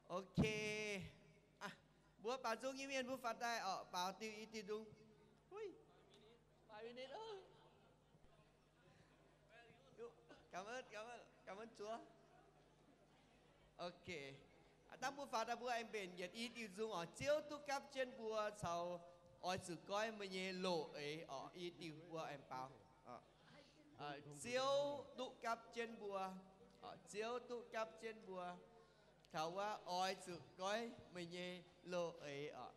Ok. Mbuo baaux nzung nyei mienh mbuo faaux daaih orqc, baaux diuh i diuh nzung. Hui. Five minutes. Cảm ơn, cảm ơn, cảm ơn Chúa. Ok. Aav dangh mbuo faaux daaih mbuo aengx mbenc yietc i diuh nzung orqc, Ziouv duqv gapv jienv mbuo caux oix zuqc goiv meih nyei loz-eix orqc, i diuh mbuo aengx baaux. Ziouv duqv gapv jienv mbuo, Ziouv duqv gapv jienv mbuo caux wuov oix zuqc goiv meih nyei loz-eix orqc.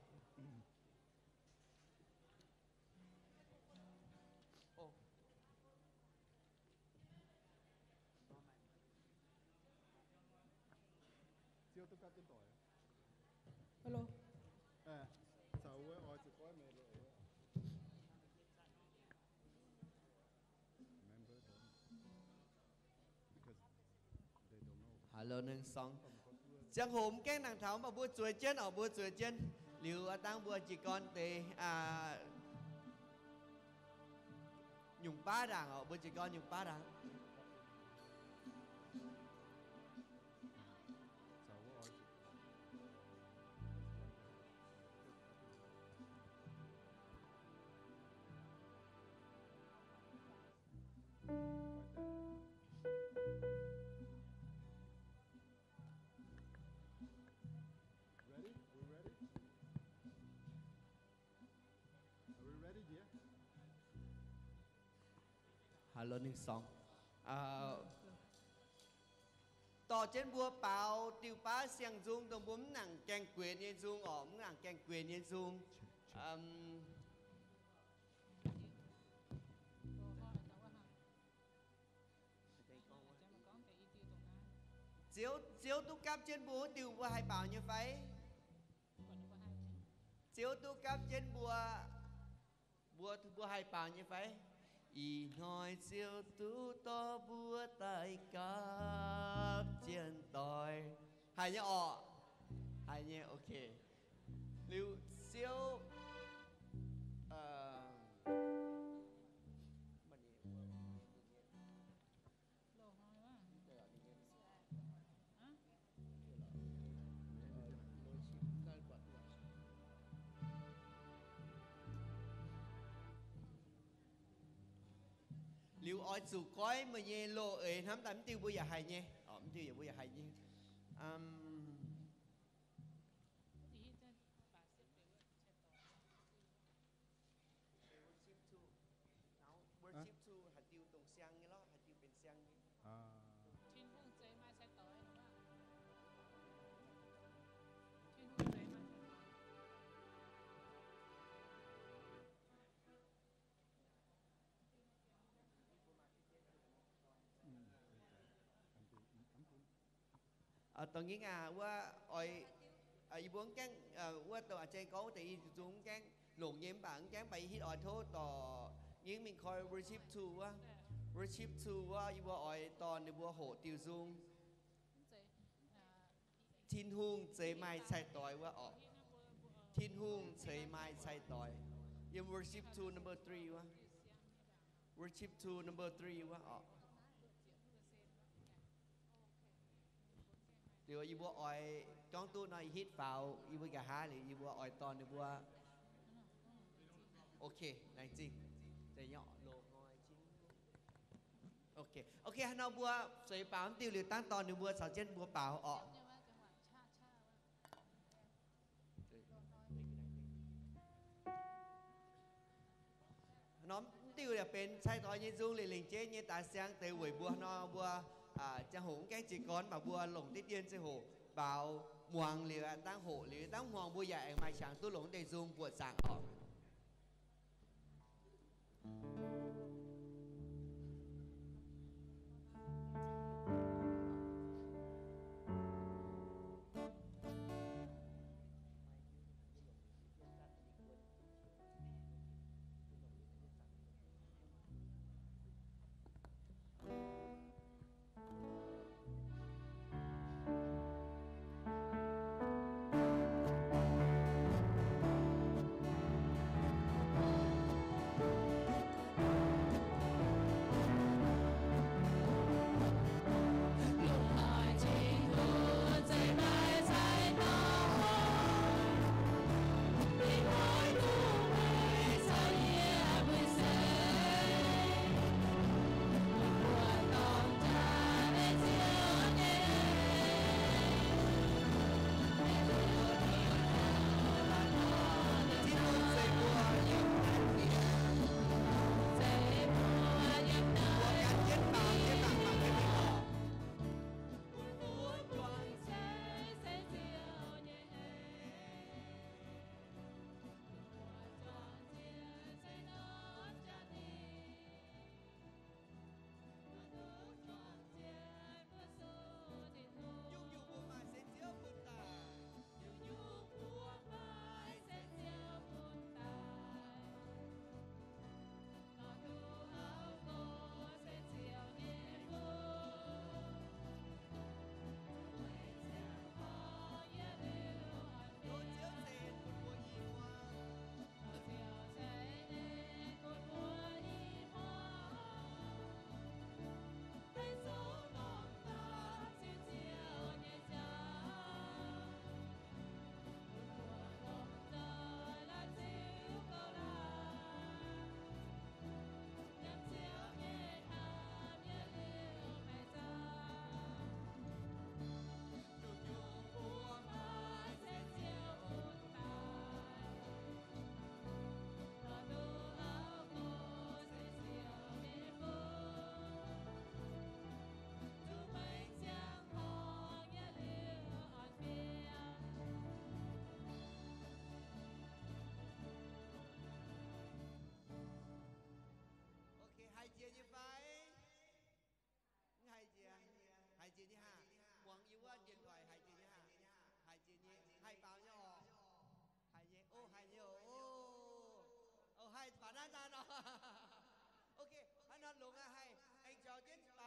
Hello. Hello, nâng song. Ziangh hoc mv gaengh nangc taux, mv baac mbuo zueiz jienv orqc, mbuo zueiz jienv. Liuz aav dangh mbuo jiez gorn deix nyungc baav ndaangc orqc, mbuo jiez gorn nyungc baav ndaangc. Hello, ninh song. Dorh jienv mbuo baaux diuh baav siang-nzung, dongh mbuo mv nangc gaeng-guenx nyei nzung orqc, mv nangc gaeng-guenx nyei nzung. Ziouv, Ziouv duqv gapv jienv mbuo wuov diuh mbuo haih baaux nyei fai? Ziouv duqv gapv jienv mbuo, mbuo, mbuo haih baaux nyei fai? Ih hnoi Ziouv duqv dorh mbuo daaih gapv jienv doic. Haiz nyei orqc? Haiz nyei, ok. Liuz Ziouv, liuz oix zuqc goiv meih nyei loz-eix hnamv daaih, mv diuh mbuo yaac haiz nyei. Mv diuh yaac mbuo yaac haiz nyei. Worship tool. Worship tool haaix diuh dongh siang nyei lorqc, haaix diuh benx siang nyei. Tin-Hungh zeix maaih cai-doix. Tin-Hungh zeix maaih cai-doix. Dongh ngingv aac, wuov oix, yie mbuo mv gaengh, wuov dongh a'jang gorngv wuov deix i diuh nzung mv gaengh longc nyei, mv baac mv gaengh, mv baac yie hitv oix tov dorh ngingv mingh koi worship tool wuov. Worship tool wuov yie mbuo oix dorh ninh mbuo hoqc diuh nzung. Tin-Hungh zeix maaih cai-doix wuov orqc. Tin-Hungh zeix maaih cai-doix. Yiem worship tool number three wuov. Worship tool number three wuov orqc. Liuz yie mbuo oix gorngv duqv nor, yie hitv faaux yie mbuo nqa'haav liuz yie mbuo oix dorh ninh mbuo. Ok, laengz zingh. Ok, ok, haaix nor mbuo seix baaux mv diuh liuz dangv dorh ninh mbuo caux jienv mbuo baaux orqc. Norm mv diuh yaac benx cai-doix nyei nzung, liuz lengc jeiv nyei daaih siang deix weic mbuo nor mbuo ziangh hoc mv gaengh jiez gorn, mv baac mbuo longc diqv dien ziangh hoc baaux muangx liuz dangv hoqc liuz dangv hmuangx mbuo yaac aengx maaih qangx duqv longc deix nzung buoqc zaangc orqc.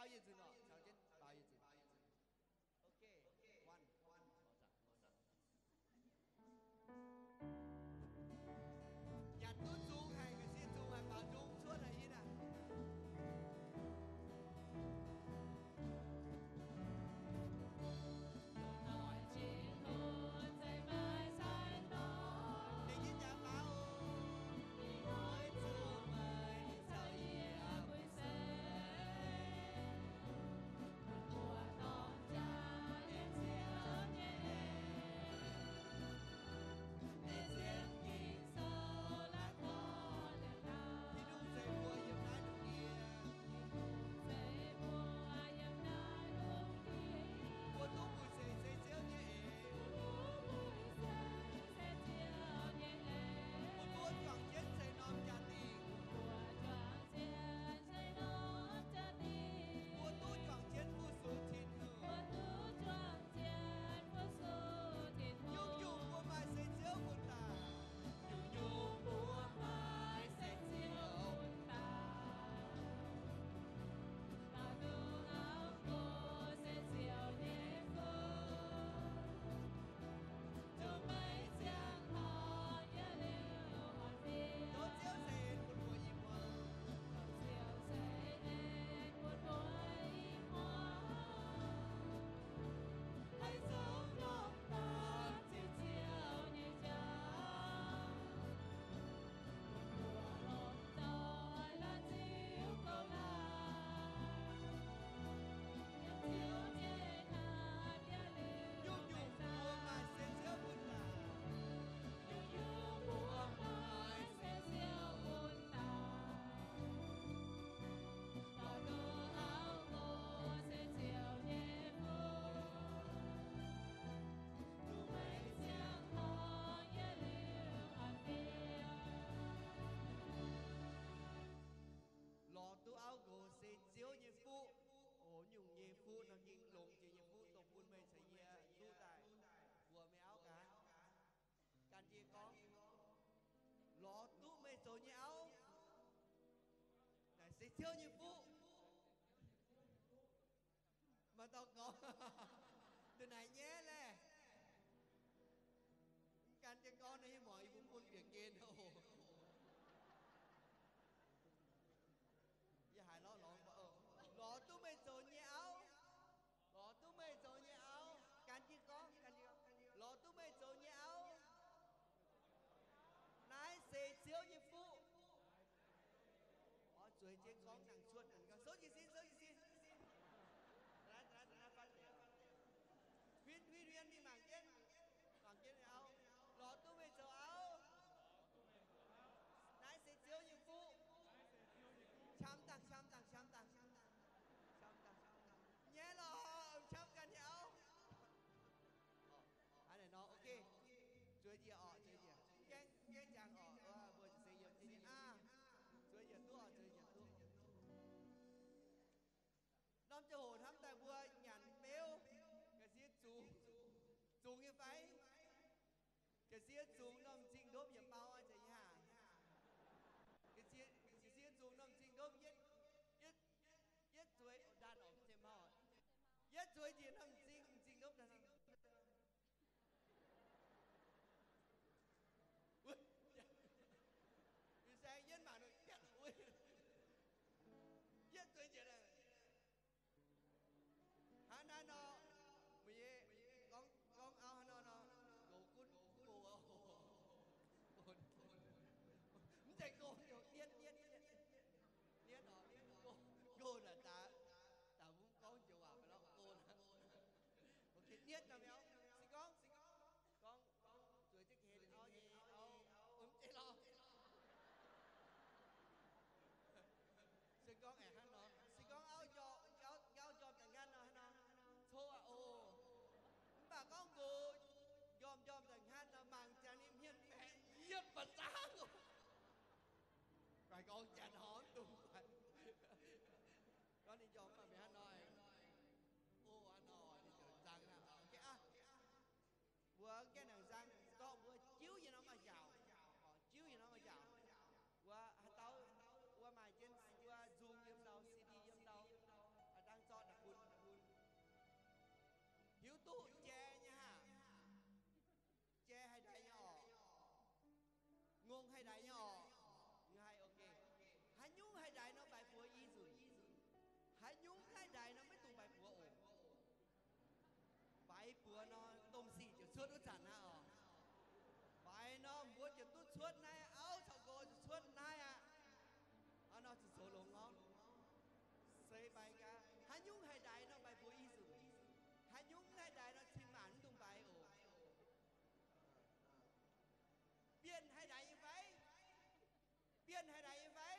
baaux yietc nzunc oc, caux jienv baaux yietc nzunc. Ok, one. Nyanc duqv nzung haic, ga'sie nzung haic, baaux nzung cuotv haic ih aav. Tin-Hungh zeiz mbuo yiem naaiv lungh ndiev. Mbuo duqv mbuoqc seix se Ziouv nyei eix. Bun mbuo juangc jienv ceix norm jaa-dingh. Mbuo duqv juangc jienv fu-sux Tin-Hungh. Nyungc-nyungc mbuo maaih seix Ziouv bun daaih. Nyungc-nyungc mbuo maaih seix Ziouv bun daaih. Dauh dungx auv gox se Ziouv nyei fuqv, zuqc meih ziangh horngh yietc liuz oix fiev. Tov Ziouv ceix en bun mbuo ih muoz. Tov Ziouv ceix en bun mbuo ih muoz. Haih zoux longx daaih ziux Ziouv nyei jauv. Mbuo longc doic la'ziouc gouv laaih. Yiem Ziouv nyei hnamv yietc liuz. Nyungc-nyungc mbuo maaih seix Ziouv bun daaih. Nyungc-nyungc mbuo maaih seix Ziouv bun daaih. Dauh dungx auv gox se Ziouv nyei fuqv, zuqc meih ziangh horngh yietc liuz oix fiev. Lorz duqv auv nqox se Ziouv nyei fuqv. O, nyungc nyei fuqv nor, ging longx jiex nyei fuqv dongh bun meih caux yie duqv daaih mbuox meih auv gaax. Gan jienv gorngv, lorz duqv meih zoux nyei auv, naaic se Ziouv nyei fuqv. Maaih dauh gorngv, ndongc naaic nyaiv laeh. Mv gan jienv gorngv nor, yie muangx yie mbuo bun bieqc gen oc. Yie haiz lorz, lorz duqv meih zoux nyei auv. Lorz duqv meih zoux nyei auv. Gan jienv gorngv, gan jienv gorngv. Lorz duqv meih zoux nyei auv, naaiv se Ziouv nyei fuqv. Oix zueiz jienv gorngv nangc cuotv. Souv jiez sin, souv jiez sin. Huin, huin, huin mingh mangc jienv. Mangc jienv auv. Lorz duqv meih zoux auv, naaiv se Ziouv nyei fuqv. Qam dangh, qam dangh, qam dangh. Nyaiv lorqc, qam ganh nyei auv. Hnangv naaic nor, ok. Zueiz njiec oc, zueiz njiec. Gaengh, gaengh jangx oc, mbuo se yiem zinh aqv. Zueiz njiec duqv oc, zueiz njiec duqv. Norm ziangh hoc hnamv daaih mbuo nyanc beuv, ga'sie zungx, zungx nyei fai? Ga'sie zungx norm m'zing ndopv yietc bau aqv, zeiz yaac. Ga'sie zungx norm m'zing ndopv yietv, yietv zueiz, ndaanh oc, mv zeiz mauh. Yietv zueiz njiec norm m'zing, m'zing ndopv. Ih saeng yietv mangc, yietv zueiz njiec. Hnangv naaiv nor, meih nyei gorngv, gorngv auv hnangv nor nor, goux gunv gox, mv zeiz gox, nietv, nietv, nietv oc, gox naaic daaih, daaih mv gorngv joux waac maiv lorqc, gox naaic. Ok, nietv nor mi'aqv. Se gorngv, gorngv zueiz jienv keix auv nyei auv, mv zeiz lorqc. Se gorngv aengx hnangv nor, se gorngv auv njormh, auv njormh da'hnganv nor, hnangv nor, coqv aqv oc. Mv baac gorngv nqox njormh njormh da'hnganv nor, mangc ziangx ninh hmien baeqc yietv ba'zangv. Guaix gorngv janx horngz dungx guaix. Gorngv ninh njormh mv baac mingh hnangv nor, o, hnangv nor ninh ziouc nzang aqv. Mbuo gaengh nangc nzang, dorh mbuo jiuv yiem norm maaih njaaux, jiuv yiem norm maaih njaaux. Mbuo haaix dauh, mbuo maaih jienv wuov Zoom yiem ndau, C D yiem ndau, aa, dangh duqv jai nyei haah? Jai haih ndaix nyei orqc? Ngongh haih ndaix nyei orqc? Mv haih, ok. Haaix nyungc haih ndaix nor mbaix buoz i nzunc. Haaix nyungc mv haih ndaix nor maiv dungx mbaix buoz oc. Mbaix buoz nor, domh sic ziouc cuotv wuov zanc aqv oc. Mbaix nor, mbuox ziouc duqv cuotv naaiv, auv caux nqox ziouc cuotv naaiv aqv. Hnangv nor ziouc zoux longx orqc. Se mbaix gaax, haaix nyungc haih ndaix nor mbaix buoz i nzunc. Haaix nyungc mv haih ndaix nor cin maanc mv dungx mbaix oc. Bienh haih ndaix nyei fai? Bienh haih ndaix nyei fai?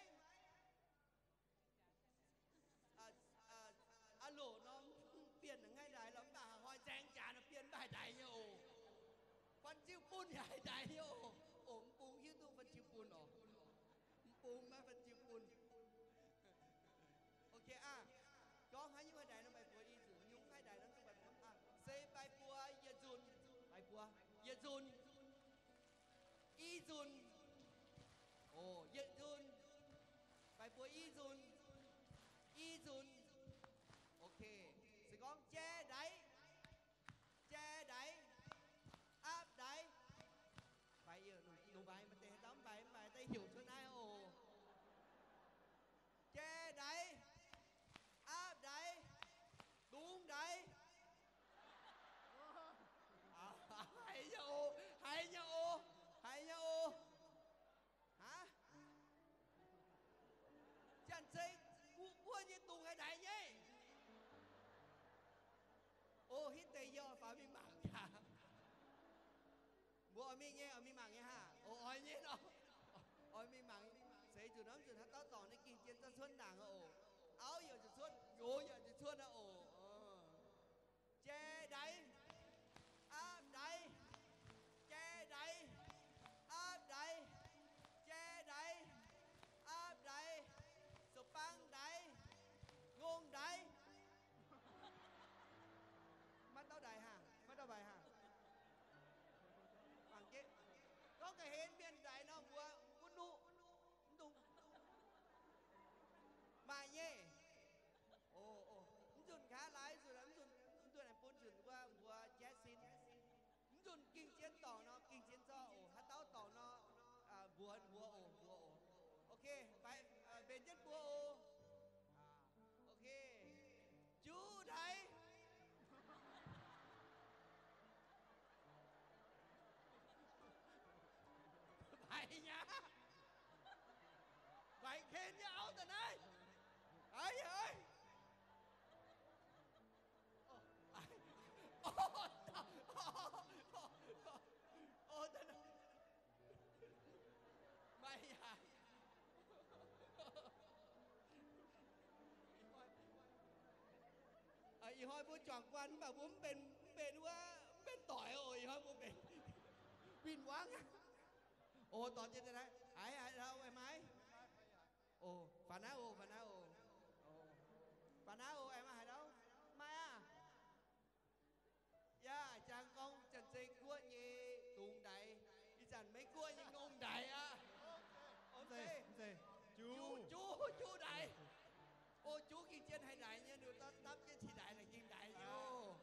Aa loc norm bienh haih ndaix lorqc, mv baac hnoi nzaeng jaax nor bienh mv haih ndaix nyei oc. Fan ziu bun yaac haih ndaix nyei oc. Oc, m'bung hiuv duqv fan ziu bun oc. M'bung maiv fan ziu bun. Ok aqv. Gorngv haaix nyungc haih ndaix nor mbaix buoz i nzunc, haaix nyungc mv haih ndaix nor mv dungx mbaix buoz aqv. Se mbaix buoz yietc nzunc, mbaix buoz yietc nzunc, i nzunc. Oc, yietc nzunc. Mbaix buoz i nzunc, i nzunc. Ok. Se gorngv jai ndaix, jai ndaix, aapv ndaix. Mbaix, lungh mbaix maaih deix haaix dauh mv mbaix, mv mbaix daaih heuc cuotv naaiv oc. Jai ndaix, aapv ndaix, dungx ndaix. Haiz nyei oc, haiz nyei oc, haiz nyei oc. Aav, Janx-Zei guoqv nyei dungz haih ndaix nyei. O, hitv deix yie oix faaux mingh mangc jaax. Mbuo oix mingh nyei, oix mingh mangc nyei haah? O, oix nyei nor. Oix mingh mangc. Seix nzunc hnamv nzunc haaix dauh dorngc naaiv gengh jien zorqv cuotv ndaangc oc. Auv yaac zuqc cuotv, nqox yaac zuqc cuotv aqv oc. Jai ndaix, aapv ndaix, jai ndaix, aapv ndaix, jai ndaix, aapv ndaix, sou-bang ndaix, ngongh ndaix. Maiv dauh ndaix haah? Maiv dauh mbaix haah? Mangc jienv. Gorngv ga'hlen mienh ndaix nor mbuox gunv nuqv, mv dungx maaih nyei. O, o, mv nzunc nqa'haav laaix nzunc, mv nzunc, mv nzunc aengx bun nzunc wuov mbuox jaiv sin. Mv nzunc ging jienv dorngc nor, ging jienv zorqv oc. Haaix dauh dorngc nor, mbuox, mbuox oc, mbuox oc. Ok, mbenc jienv mbuox oc. Ok. Juqv ndaix. Mbaix nyei aqv. Mbaix ken nyei auv da'naaiv. Aav, maiv yaac. Ih hnoi mbuo juangc guanh mv baac mbuo mv benx, mv benx wuov, mv benx doic oc. Ih hnoi mbuo benx win-wangv aqv. O, dorh jienv daaih, haiz haaix dauh aengx maaih? O, faaux naaiv oc, faaux naaiv oc. Faaux naaiv oc, aengx maaih haaix dauh? Maaih aqv. Yaac jangx gorngv Janx-Zei guoqv nyei dungz ndaix, ih zanc Meiv Guoqv nyei ngongh ndaix aqv. Juqv, juqv, juqv ndaix. O, juqv ging jienv haaix ndaix nyei, ninh dapv jienv qiex ndaix naaic ging ndaix nyei oc.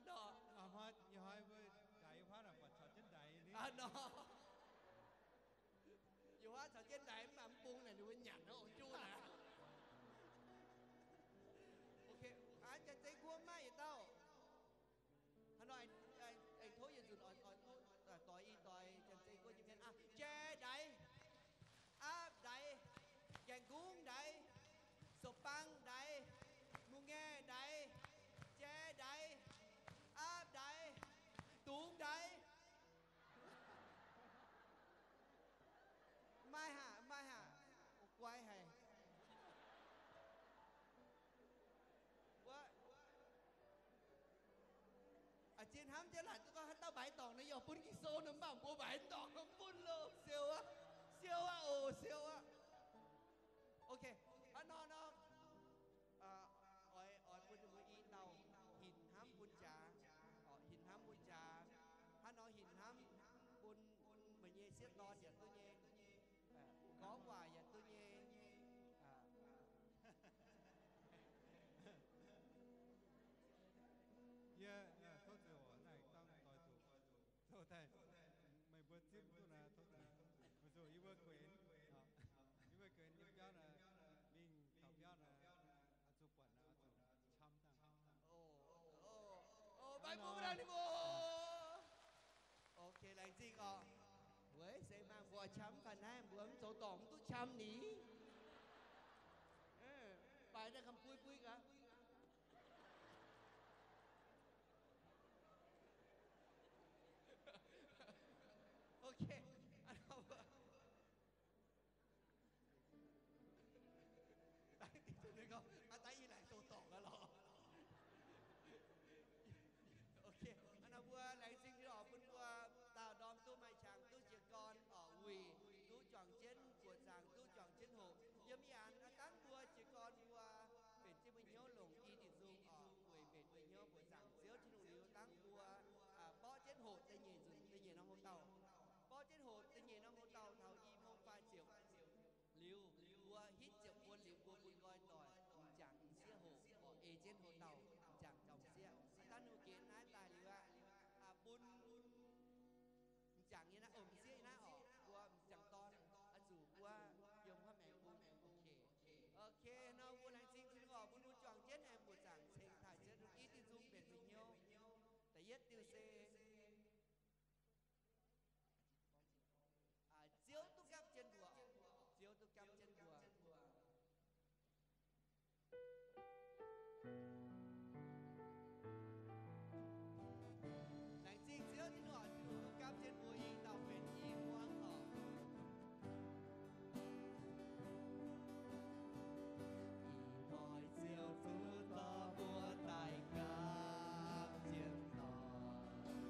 Nor, yietc huaav caux jienv ndaix mv baac mv bung naaic ninh mbuo nyanc nor oc juqv naaic. Ok, Janx-Zei guoqv maiv yietc dauh. Hnangv nor aengx tov yietc nzunc oix doix i doix Janx-Zei guoqv nyei mienh. Jai ndaix, aapv ndaix, gaengh gungv ndaix, sou-bang ndaix, mungh ngaih ndaix, jai ndaix, aapv ndaix, dungz ndaix. Maaih haic, maaih haic. Guai haic. Wuov, a'jien hnamv jienv laaic duqv gorngv haaix dauh mbaix dorngc nor, yaac bun Ging-Sou nor, mv baac mbuo mbaix dorngc mv bun loh. Siou aqv, siou aqv oc, siou aqv. Ok, hnangv nor nor, oix, oix bun ninh mbuo i dauh hinc hnamv bun jaax, hinc hnamv bun jaax. Hnangv nor hinc hnamv bun meih nyei sieqv dorn yaac duqv nyei, gorngv waac yaac duqv nyei. Yie Mbuo zipv duqv naaic, tov zanc, weic zuqc yie mbuo gueix, yie mbuo gueix nyei biauv naaic, mingh taux biauv naaic, oix zuqc buatc naaic, oix zuqc qam dangh. Maiv bung dangh ninh mbuo. Ok, laengz zingh oc. Weic se maaih mbuo qam ga'naaiv, mbuo mv zoux dorngc mv duqv qam ni. Baaix naaiv kamx buix buix gaax. Ok, aa, daaih ih laengz zoux dorngc aqv lorqc. Ok, aa, mbuo laengz zingh oc, bun mbuo daauh ndorm duqv maaih qangx duqv jiez gorn oc, wuic duqv juangc jienv buoqc zaangc, duqv juangc jienv hoqc. Yiem ih zanc dangh mbuo jiez gorn mbuo mbenc jienv mbuo hnyouv longc i diuc nzung oc, weic mbenc mbuo hnyouv buoqc zaangc Ziouv Tin-Hungh liuz dangh mbuo borqv jienv hoqc da'nyeic nzunc, da'nyeic norm hoqc dauh. Borqv jienv hoqc da'nyeic norm hoqc dauh taux i mungv faah ziepc liuz, mbuo hitv ziepc buonc liuz mbuo bun nqoi doic m'jangc m'sieqv hoqc, ei jienv hoqc dauh m'jangc caux m'sieqv. Dangh ninh mbuo geh naaiv daaih liuz aqv, bun m'jangc nyei naaiv, m'sieqv nyei naaiv oc, mbuo m'jangc dorn oix zuqc wuov yiem huaav maengx bung. Ok, nor mbuo laengz zingh Tin-Hungh oc, bun mbuo juangc jienv aengx buoqc zaangc ceng taaih Ziouv Tin-Hungh i diuh nzung mbenc mbuo hnyouv. Da'yietv diuh se Ziouv duqv gapv jienv mbuo. Ziouv duqv gapv jienv mbuo. Laengz zingh Ziouv Tin-Hungh, Tin-Hungh duqv gapv jienv mbuo i dauh benx i hmuangv oc. Ih hnoi Ziouv zuqc dorh mbuo daaih gapv jienv dorn.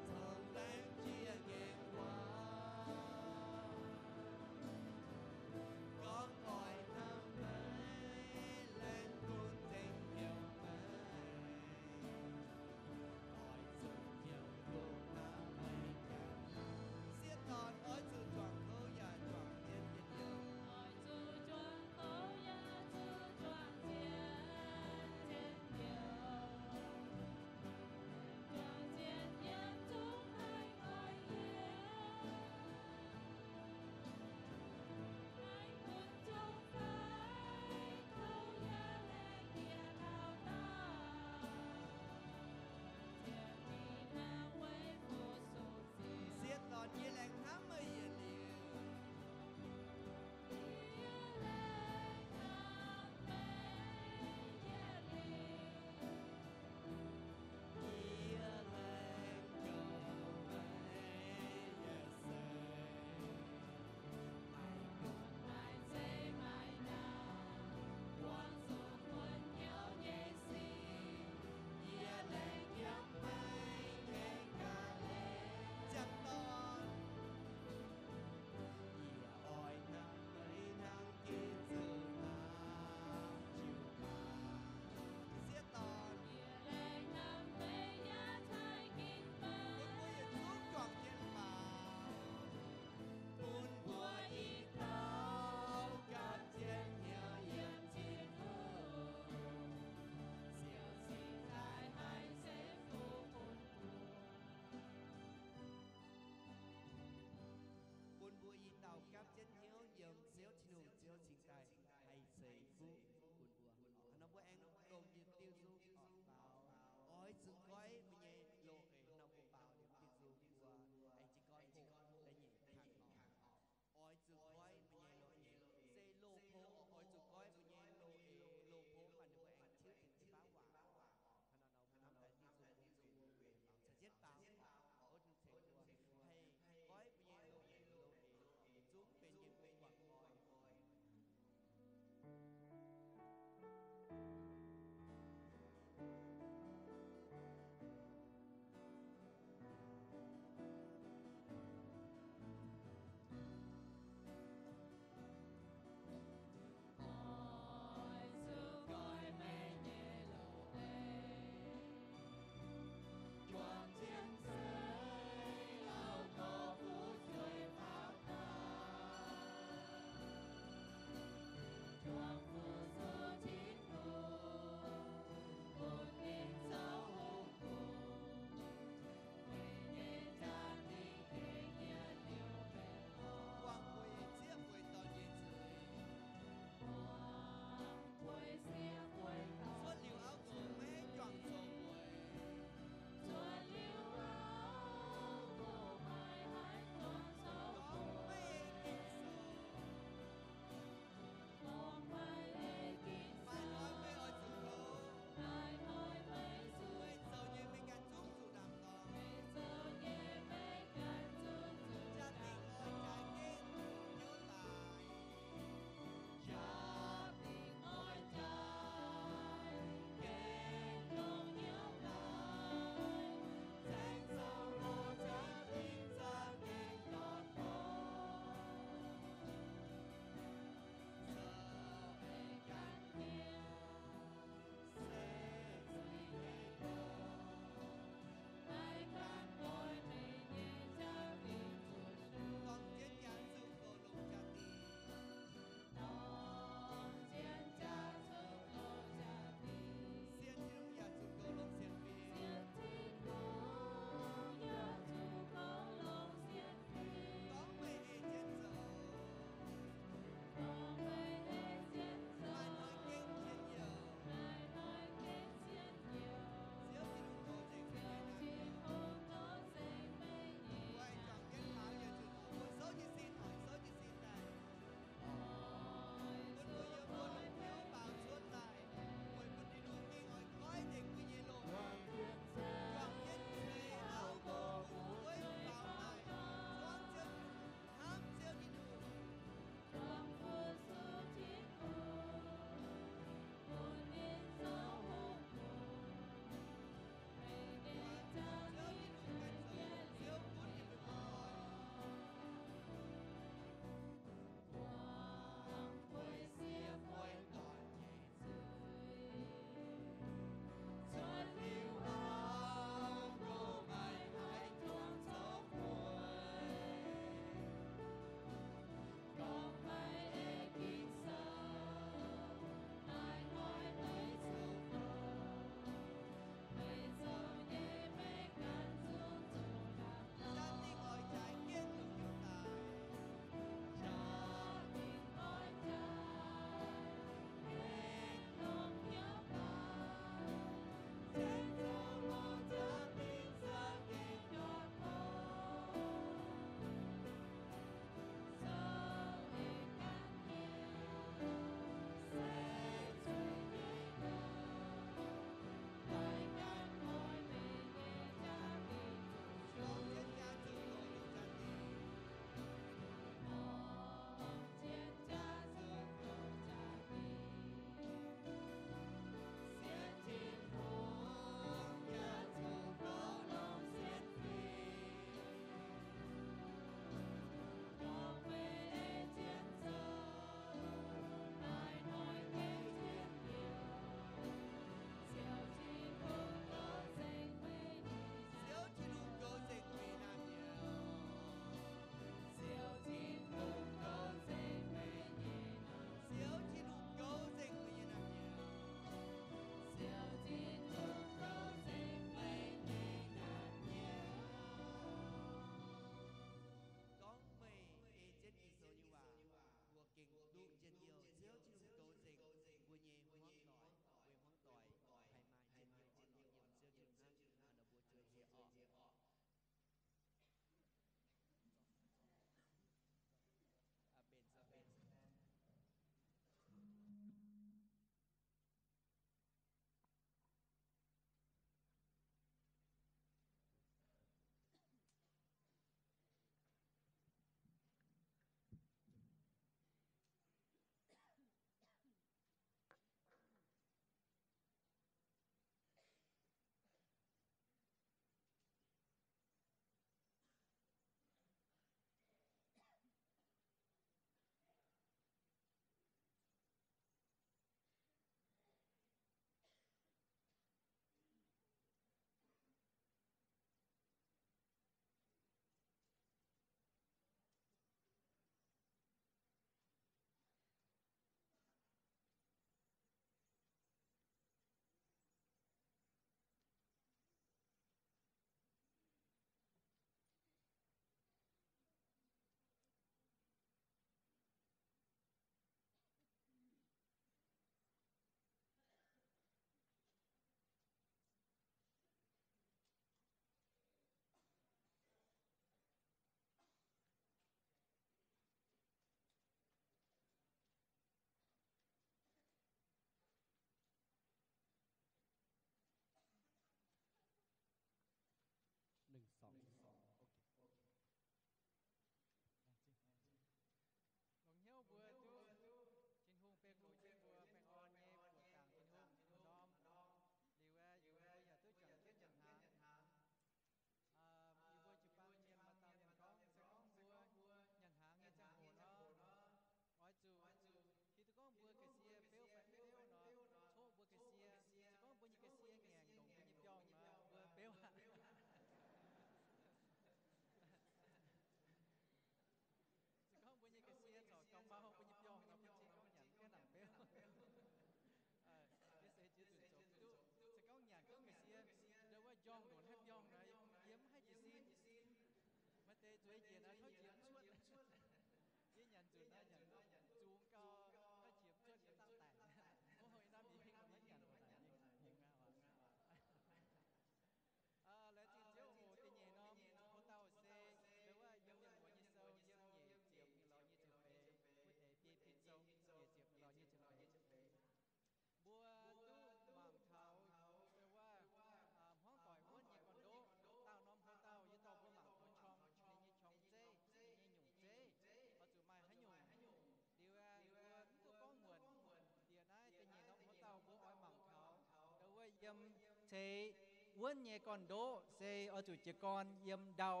deix wuonv nyei gorn-ndoqv se oix zuqc jiez gorn yiem ndau.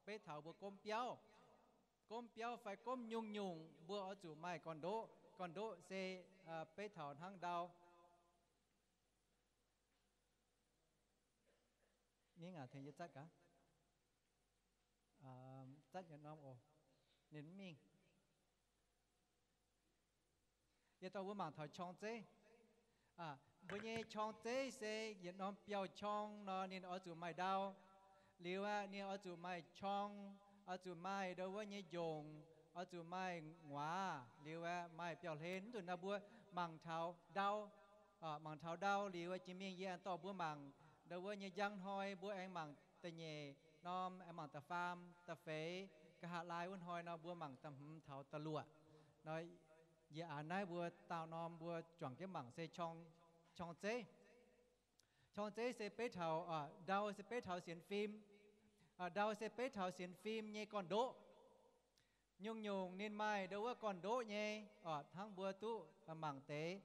Beiv taux mbuo gomv biauv, gomv biauv fai gomv nyungc-nyungc mbuo oix zuqc maaih gorn-ndoqv. Gorn-ndoqv se beiv taux hnangv ndau. Mingh aac, tengx yie zatv gaax. Zatv yietc norm oc. Ninh mv mingh. Yie dorh mbuo mangc taux qorng-zeiv. Mbuo nyei qorng-zeiv se yietc norm biauv-qorng nor, ninh oix zuqc maaih ndau. Liuz aeqv, ninh oix zuqc maaih qorng, oix zuqc maaih ndo wuov nyei njongc, oix zuqc maaih nguaaz, liuz aeqv, maaih biauv-hlen. Mv nzunc naaiv mbuo mangc taux ndau, mangc taux ndau liuz, jiex mingh yie aengx dorh mbuo mangc ndo wuov nyei njang hnoi, mbuo aengx mangc da'nyeic norm, aengx mangc da'faam, da'feix, nqa'haav laai wuov hnoi nor, mbuo mangc da'hmz taux da'luoqc. Nor, yie aax naaiv mbuo daauh norm mbuo juangc jienv mangc se qorng-zeiv. Qorng-zeiv se beiv taux, ndau se beiv taux sienx fim. Ndau se beiv taux sienx fim nyei gorn-ndoqv. Nyungc-nyungc ninh maaih ndo wuov gorn-ndoqv nyei, hnangv mbuo duqv mangc deix.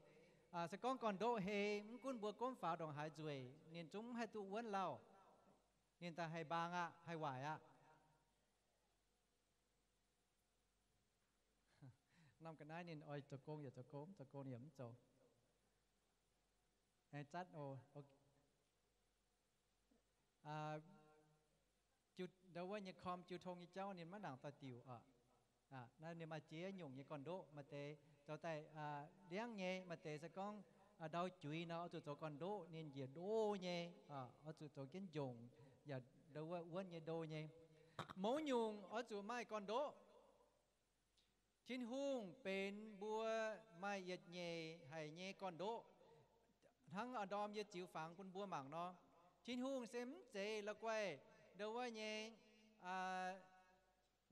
Se gorngv gorn-ndoqv hei, mv gunv mbuo gomv faaux ndongc haaix nzueic, ninh zungv mv haih duqv wuonv lauh. Ninh daaih haih mbaang aqv, haih waaic aqv. Norm ga'naaiv ninh oix zoux gong yaac zoux gong, mv zoux gong ninh yaac mv zoux. Zatv, ndo wuov nyei com jiu tong nyei jauv ninh maiv nangc doix-diuc oc. Naaiv ninh maaih ziex nyungc nyei gorn-ndoqv. Maaih deix zoux daaih liangv nyei, maaih deix se gorngv ndau juiz nor oix zuqc zoux gorn-ndoqv, ninh njiec ndo nyei, oix zuqc zoux jienv njongc, yaac ndo wuov wuonv nyei ndo nyei. Mouz nyungc oix zuqc maaih gorn-ndoqv. Tin-Hungh benx mbuo maaih yietc nyeic haic nyei gorn-ndoqv, hnangv ndorm yie ziux fangx bun mbuo mangc nor. Tin-Hungh se mv zeiz la'guaih ndo wuov nyei,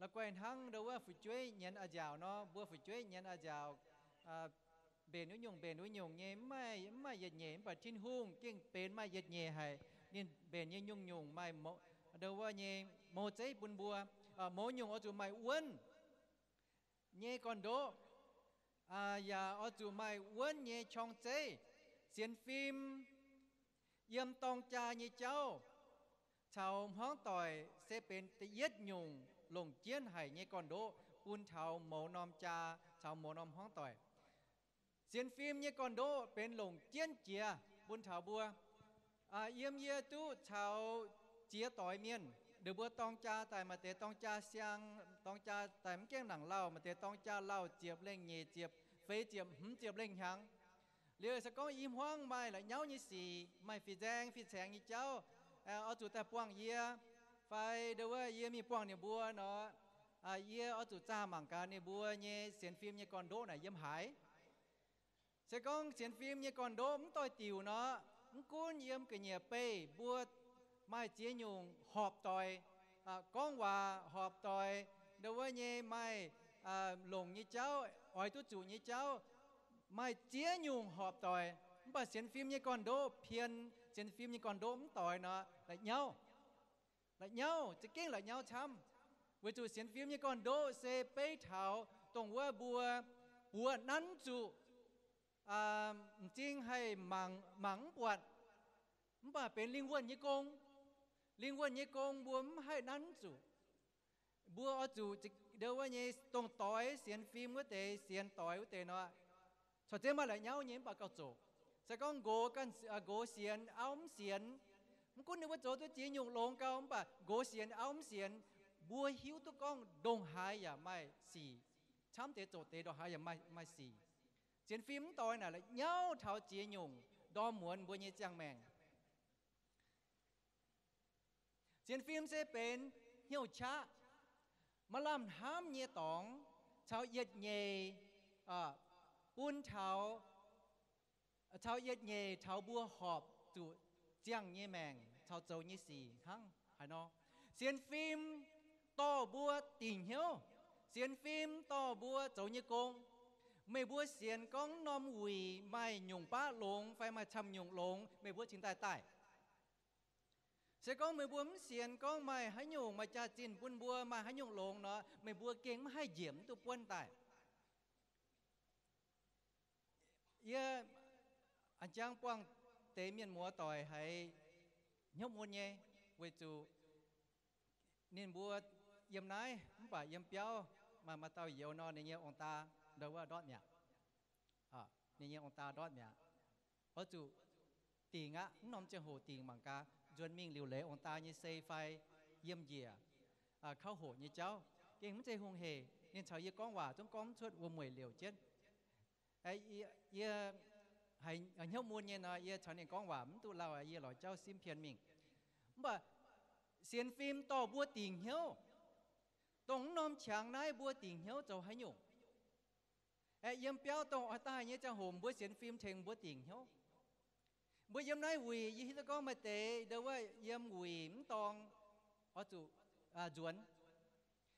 la'guaih hnangv ndo wuov fu'jueiv nyienz a'nziaauc nor. Mbuo fu'jueiv nyienz a'nziaauc mbenc wuov nyungc mbenc wuov nyungc nyei, mv maaih, mv maaih yietc nyeic. Mv baac Tin-Hungh gengh benx maaih yietc nyeic haic. Ninh mbenc nyei nyungc-nyungc maaih ndo wuov nyei mouz zeiv bun mbuo. Mouz nyungc oix zuqc maaih wuonv nyei gorn-ndoqv, yaac oix zuqc maaih wuonv nyei qorng-zeiv. Sienx fim yiem dorng jaa nyei jauv caux hmuangv doic se benx da'yietv nyungc longc jienv haic nyei gorn-ndoqv bun taux mouz norm jaa caux mouz norm hmuangv doic. Sienx fim nyei gorn-ndoqv benx longc jienv jiex bun taux mbuo. Yiem yie duqv caux ziex doix mienh, ninh mbuo dorng jaa daaih, maaih deix dorng jaa siang, dorng jaa daaih mv gaengh nangc lauh, maaih deix dorng jaa lauh ziepc lengh, nyic ziepc, feix ziepc, hmz ziepc lengh hnyangx. Liuz se gorngv i hmuangv maaih la'nyauv nyei sic, maaih fih nzaeng fih caengx nyei jauv, oix zuqc daaih buangh yie, fai ndo wuov yie mingh buangh ninh mbuo nor, yie oix zuqc zaah mangc gaax ninh mbuo nyei sienx fim nyei gorn-ndoqv naaic yiem haaix. Se gorngv sienx fim nyei gorn-ndoqv mv doix-diuc nor, mv gunv yiem ga'nyiec beih mbuo maaih ziex nyungc horpc doic, gorngv waac horpc doic, ndo wuov nyei maaih longc nyei jauv, oix duqv zuqc nyei jauv, maaih ziex nyungc horpc doic. Mv baac sienx fim nyei gorn-ndoqv pien, sienx fim nyei gorn-ndoqv mv doix nor, la'nyauv. La'nyauv, za'gengh la'nyauv camv. Weic zuqc sienx fim nyei gorn-ndoqv se beiv taux dongh wuov mbuo buoz nanv zuqc, m'zing haih mangc, mangc mv buatc, mv baac benx lingh wuonh nyei gong. Lingh wuonh nyei gong mbuo mv haih nanv zuqc. Mbuo oix zuqc ndo wuov nyei dongh doix sienx fim wuov deix, sienx doix wuov deix nor, corc zeiv maaih la'nyauv nyei mv baac gauh zoqc. Se gorngv nqox ganh, nqox sienx, auv mv sienx, mv gunv ninh mbuo zoux duqv ziex nyungc longx gau, mv baac nqox sienx, auv mv sienx, mbuo hiuv duqv gorngv ndongc haaix yaac maaih sic. Camv deix zoqc deix ndongc haaix yaac maaih, maaih sic. Sienx fim mv doix naaic la'nyauv taux ziex nyungc ndorm muonz mbuo nyei ziangh maengc. Sienx fim se benx hnyouv qaqv, maaih lamh hnamv nyei dorngx, caux yietc nyeic, bun taux, caux yietc nyeic taux mbuo horpc zuqc ziangh nyei maengc caux zoux nyei sic hnangv haaix nor. Sienx fim dorh mbuo dingc hnyouv. Sienx fim dorh mbuo zoux nyei gong. Meih mbuo sienx gorngv norm wuic maaih nyungc baav longx fai maaih camv nyungc longx, meih mbuo cingx daaih daaih. Se gorngv meih mbuo mv sienx gorngv maaih haaix nyungc maaih jaax-zinh bun mbuo, maaih haaix nyungc longx nor, meih mbuo gengh mv haih njiec mv duqv buonv daaih. Yie a'jang buangh deix mienh muoz doic haiz hnyouv mun nyei, weic zuqc ninh mbuo yiem naaiv mv baac yiem biauv maaih, maaih dauh youz nor, ninh nyei ong-daa ndau wuov ndortv mi'aqv. Ninh nyei ong-daa ndortv mi'aqv. Oix zuqc dingc aqv. Mv norm ziangh hoc dingc mangc gaax, nzuonx mingh liuc leiz ong-daa nyei sei fai yiem njiec kauv hoqc nyei jauv. Gengh mv zeiz hungh hec. Ninh caux yie gorngv waac zungv gorngv mv cuotv, wuom-mueic liouc jienv. Yie haiz hnyouv mun nyei nor, yie caux ninh gorngv waac mv duqv lauh, yie lorz jauv simv pien mingh. Mv baac sienx fim dorh mbuo dingc hnyouv. Dongh mv norm qangx naaiv mbuo dingc hnyouv zoux haaix nyungc? Aeqv, yiem biauv dongh oix daaih nyei ziangh hoc mbuo sienx fim tengx mbuo dingc hnyouv. Mbuo yiem naaiv wuic, yie hiuv duqv gorngv maaih deix ndau wuov yiem wuic mv dorng oix zuqc nzuonx.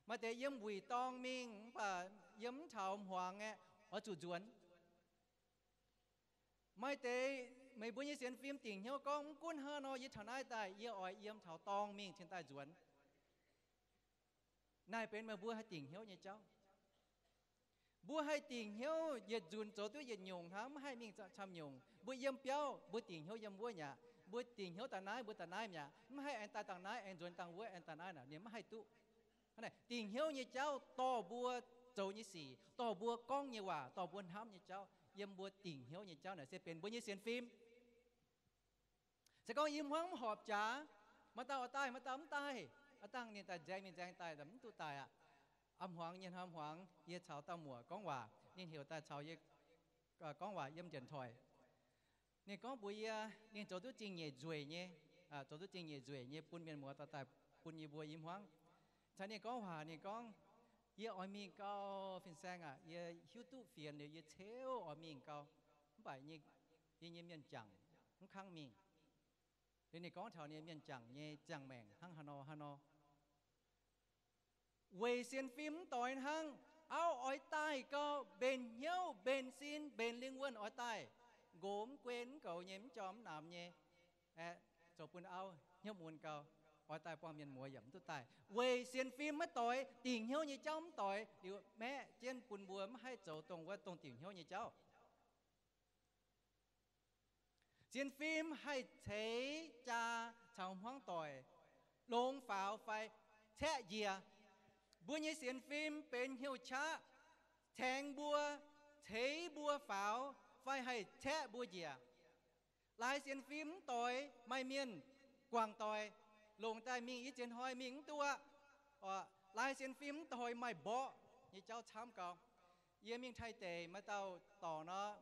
Maaih deix yiem wuic dorng mingh mv baac yiem mv taux hmuangx aeqv, oix zuqc nzuonx. Maaih deix meih mbuo nyei sienx fim dingc hnyouv gorngv, mv gunv hnangv nor, yie taux naaiv daaih yie oix yiem taux dorng mingh cingx daaih nzuonx. Naaiv benx meih mbuo haih dingc hnyouv nyei jauv. Mbuo haih dingc hnyouv yietc nzunc zoux duqv yietc nyungc hnangv, mv haih mingh camv nyungc. Mbuo yiem biauv mbuo dingc hnyouv yiem wuov mi'aqv. Mbuo dingc hnyouv daaih naaiv mbuo daaih naaiv mi'aqv. Mv haih aengx daaih dangh naaiv aengx nzuonx dangh wuov aengx daaih naaiv naaic, ninh mv haih duqv. Hnangv naaic dingc hnyouv nyei jauv dorh mbuo zoux nyei sic, dorh mbuo gorngv nyei waac, dorh mbuo hnamv nyei jauv, yiem mbuo dingc hnyouv nyei jauv naaic se benx mbuo nyei sienx fim. Se gorngv i hmuangv mv horpc jaax, maaih dauh oix daaih, maaih dauh mv daaih, aav dangh ninh daaih nzaeng mingh nzaeng daaih, mv duqv daaih aqv. A'hmuangx nyei hnoi hmuangx yie caux dauh muoc gorngv waac, ninh heuc daaih caux yie gorngv waac yiem njienc toic. Ninh gorngv mbuox yie, ninh zoux duqv zingh nyeic nzueic nyei, zoux duqv zingh nyeic nzueic nyei bun mienh muoz dorh daaih bun yie mbuo i hmuangv. Caux ninh gorngv waac ninh gorngv, yie oix mingh gau, fin-saeng aac, yie hiuv duqv fienx liuz yie ciouv oix mingh gau, mv baac yie nyei mienh jangc mv kangv mingh. Liuz ninh gorngv taux ninh mienh jangc nyei ziangh maengc hnangv haaix nor haaix nor. Weic sienx fim mv doix hnangv, auv oix daaih gau, mbenc hnyouv, mbenc sin, mbenc lingh wuonh oix daaih. Nqox mv guen mv goux nyei, mv jorm mv namx nyei, aeqv, zoux bun auv hnyouv mun gau, oix daaih buangh mienh muoz yaac mv duqv daaih. Weic sienx fim maiv doix, dingc hnyouv nyei jauv mv doix liuz, maeqv jienv bun mbuo mv haih zoux dongh wuov dongh dingc hnyouv nyei jauv. Sienx fim haih ceix jaa caux hmuangv doic, longx faaux fai caeqv njiec. Mbuo nyei sienx fim benx hnyouv qaqv tengx mbuo, ceix mbuo faaux fai haih caeqv mbuo njiec. Laaix sienx fim mv doix, maaih mienh guangc doic, longc daaih mingh i ziex hnoi mingh mv duqv aqv. Laaix sienx fim mv doix maaih mborqv nyei jauv camv gau. Yie mingh Taiv deic maaih dauh dorngc nor,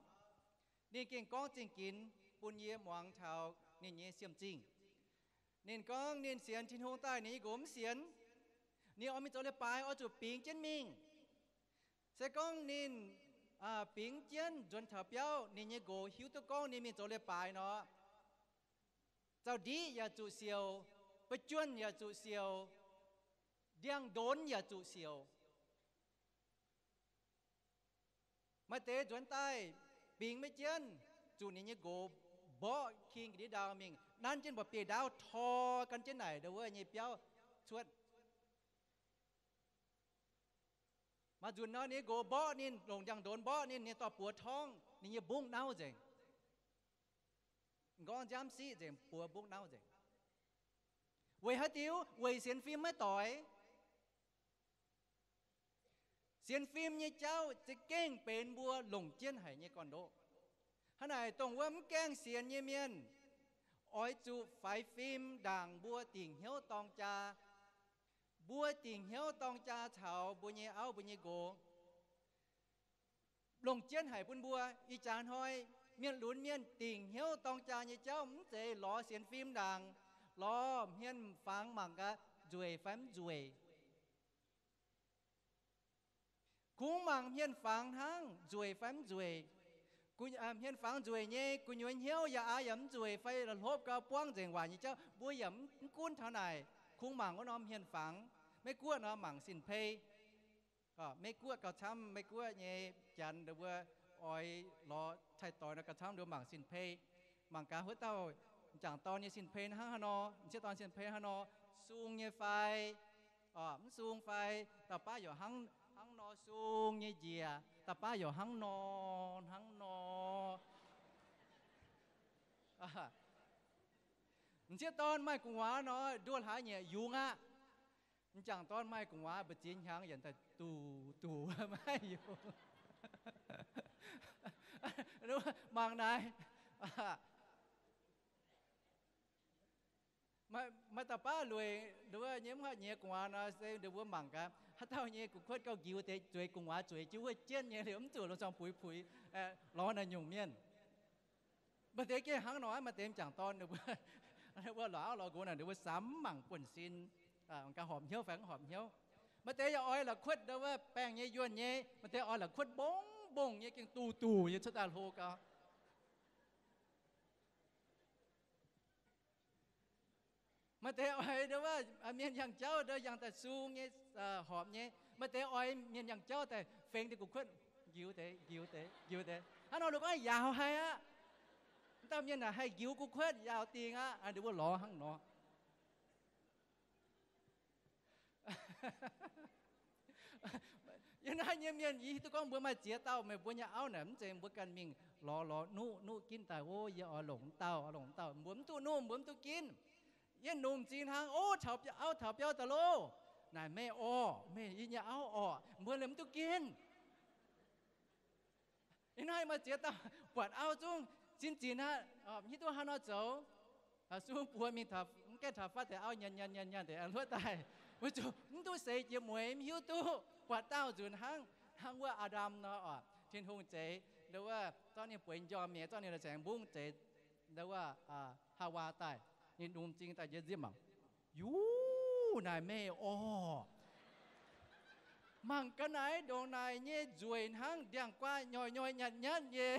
ninh gengh gorngv zingh ginx bun yie muangx taux ninh nyei siemv-zingh. Ninh gorngv ninh sienx Tin-Hungh daaih ninh nyei nqox mv sienx. Ninh oix mingh zoux leiz-baaix oix zuqc bingx jienv mingh. Se gorngv ninh bingx jienv nzuonx taux biauv, ninh nyei nqox hiuv duqv gorngv ninh mingh zoux leiz-baaix nor, zaux-ndiqv yaac zuqc siouc, ba'juonh yaac zuqc siouc, ndiangx-ndonx yaac zuqc siouc. Maaih deix nzuonx daaih bingx maiv jienv, zuqc ninh nyei nqox mborqv king ga'ndiev ndau mingh, nanv jienv mba'biei ndaauv tor gan jienv naaic ndau wuov nyei biauv cuotv. Maaih nzunc nor ninh nyei nqox mborqv ninh, longc ndiangx-ndonx mborqv ninh, ninh dorh buoz torngv ninh nyei mbungv nauv nzengc. M'nqorngv nziaamv siqv nzengc, buoz mbungv nauv nzengc. Weic haaix diuc? Weic sienx fim maiv doix. Sienx fim nyei jauv za'gengh benx mbuo longc jienv haic nyei gorn-ndoqv. Hnangv naaic, dongh wuov mv gaengh sienx nyei mienh oix zuqc faix fim ndaangc mbuo dingc hnyouv dorng jaa. Mbuo dingc hnyouv dorng jaa caux mbuo nyei auv mbuo nyei nqox, longc jienv haic bun mbuo. Ih jaax hnoi mienh lunx mienh dingc hnyouv dorng jaa nyei jauv mv zeiz lorz sienx fim ndaangc, lorz hmien fangx mangc gaax nzueic fai mv nzueic. Kungx mangc hmien fangx hnangv nzueic fai mv nzueic. Hmien fangx nzueic nyei, gu'nyuoz hnyouv yaac aav yaac mv nzueic fai la'hlopv gau buangv nzengc waac nyei jauv, mbuo yaac mv gunv taux naaic. Kungx mangc wuov norm hmien fangx. Meiv Guoqv nor mangc sin-pei. Meiv Guoqv gauh camv, Meiv Guoqv nyei janx ndau wuov oix lorz taaih-doix nor gauh camv nduov mangc sin-pei. Mangc gaax wuov dauh m'jangc dorn nyei sin-pei hnangv haaix nor, m'sieqv dorn sin-pei hnangv haaix nor, sung nyei fai mv sung fai, dauh baav yaac hnangv, hnangv nor sung nyei njiec, dauh baav yaac hnangv nor, hnangv nor. M'sieqv dorn maaih gu'nguaaz nor, nduov hlaax nyieqc yungz aqv. M'jangc dorn maaih gu'nguaaz mbu'ziex hnyangx yietc daaih duqv duqv maiv yungz. Mangc naaiv, maaih dauh baav lueic nduov nyei mv haih nyiex gu'nguaaz nor, se nduov mbuo mangc gaax, haaix dauh nyei gu'kuotv gauh njiux deix zueiz gu'nguaaz zueiz jienv wuov jienv nyei liuz mv zuqc longc cong puix puix lorz naaic nyungc mienh. Maaih deix gengh hnangv nor, maaih deix m'jangc dorn ninh mbuo lorz auv lorz nqox naaic ninh mbuo samx mangc buonv-sin, gaax horpc hnyouv fai mv horpc hnyouv. Maaih deix yaac oix la'kuotv nduov wuov baengh nyei yuonh nyei, maaih deix oix la'kuotv mbong mbong nyei gengh duqv duqv nyei cuotv daaih hlo gau. Maaih deix oix nduov wuov mienh yangh jauv nduov yangh daaih sung nyei, horpc nyei. Maaih deix oix mienh yangh jauv daaih fengx deix gu'kuotv njiux deix njiux deix njiux deix. Hnangv nor ninh gorngv yaauc haic aqv. Dauh mienh naaic haih njiux gu'kuotv yaauc dingh aqv. Ninh mbuo lorz hnangv nor. Yiem naaiv nyei mienh, yie hiuv duqv gorngv mbuo maaih ziex dauh meih mbuo nyei auv naaic mv zeiz mbuo ganh mingh lorz lorz nuqv nuqv ginv daaih, o, yie oix longc dauh, oix longc dauh, mbuo mv duqv nuqv, mbuo mv duqv ginv. Yie longc m'zing hnangv, o, auv taux biauv daaih loh. Naaic meih orqc, meih yie nyei auv orqc, mbuo liemh mv duqv ginv. Ih hnoi maaih ziex dauh buatc auv zungv sin zinx aqv, mv hiuv duqv haaix nor zoux. Sung buoz mingh mv gaengh taux fatv deix auv nyanc nyanc nyanc nyanc deix luoqc daaih, weic zuqc mv duqv seix jiex mueiz, mv hiuv duqv buatc dauh nzunc hnangv, hnangv wuov Aa^ndam nor oc. Tin-Hungh zeix nduov wuov zorqv ninh bueix njormh nyei, zorqv ninh la'saengx mbungv zeix nduov wuov Haawaa daaih, ninh longc m'zing daaih njiec nzipv mangc, yuv, naaic meih orqc. Mangc ga'naaiv ndongc naaic nyei nzueic hnangv ndiangx-guaa nyoih nyoih nyatv nyatv nyei.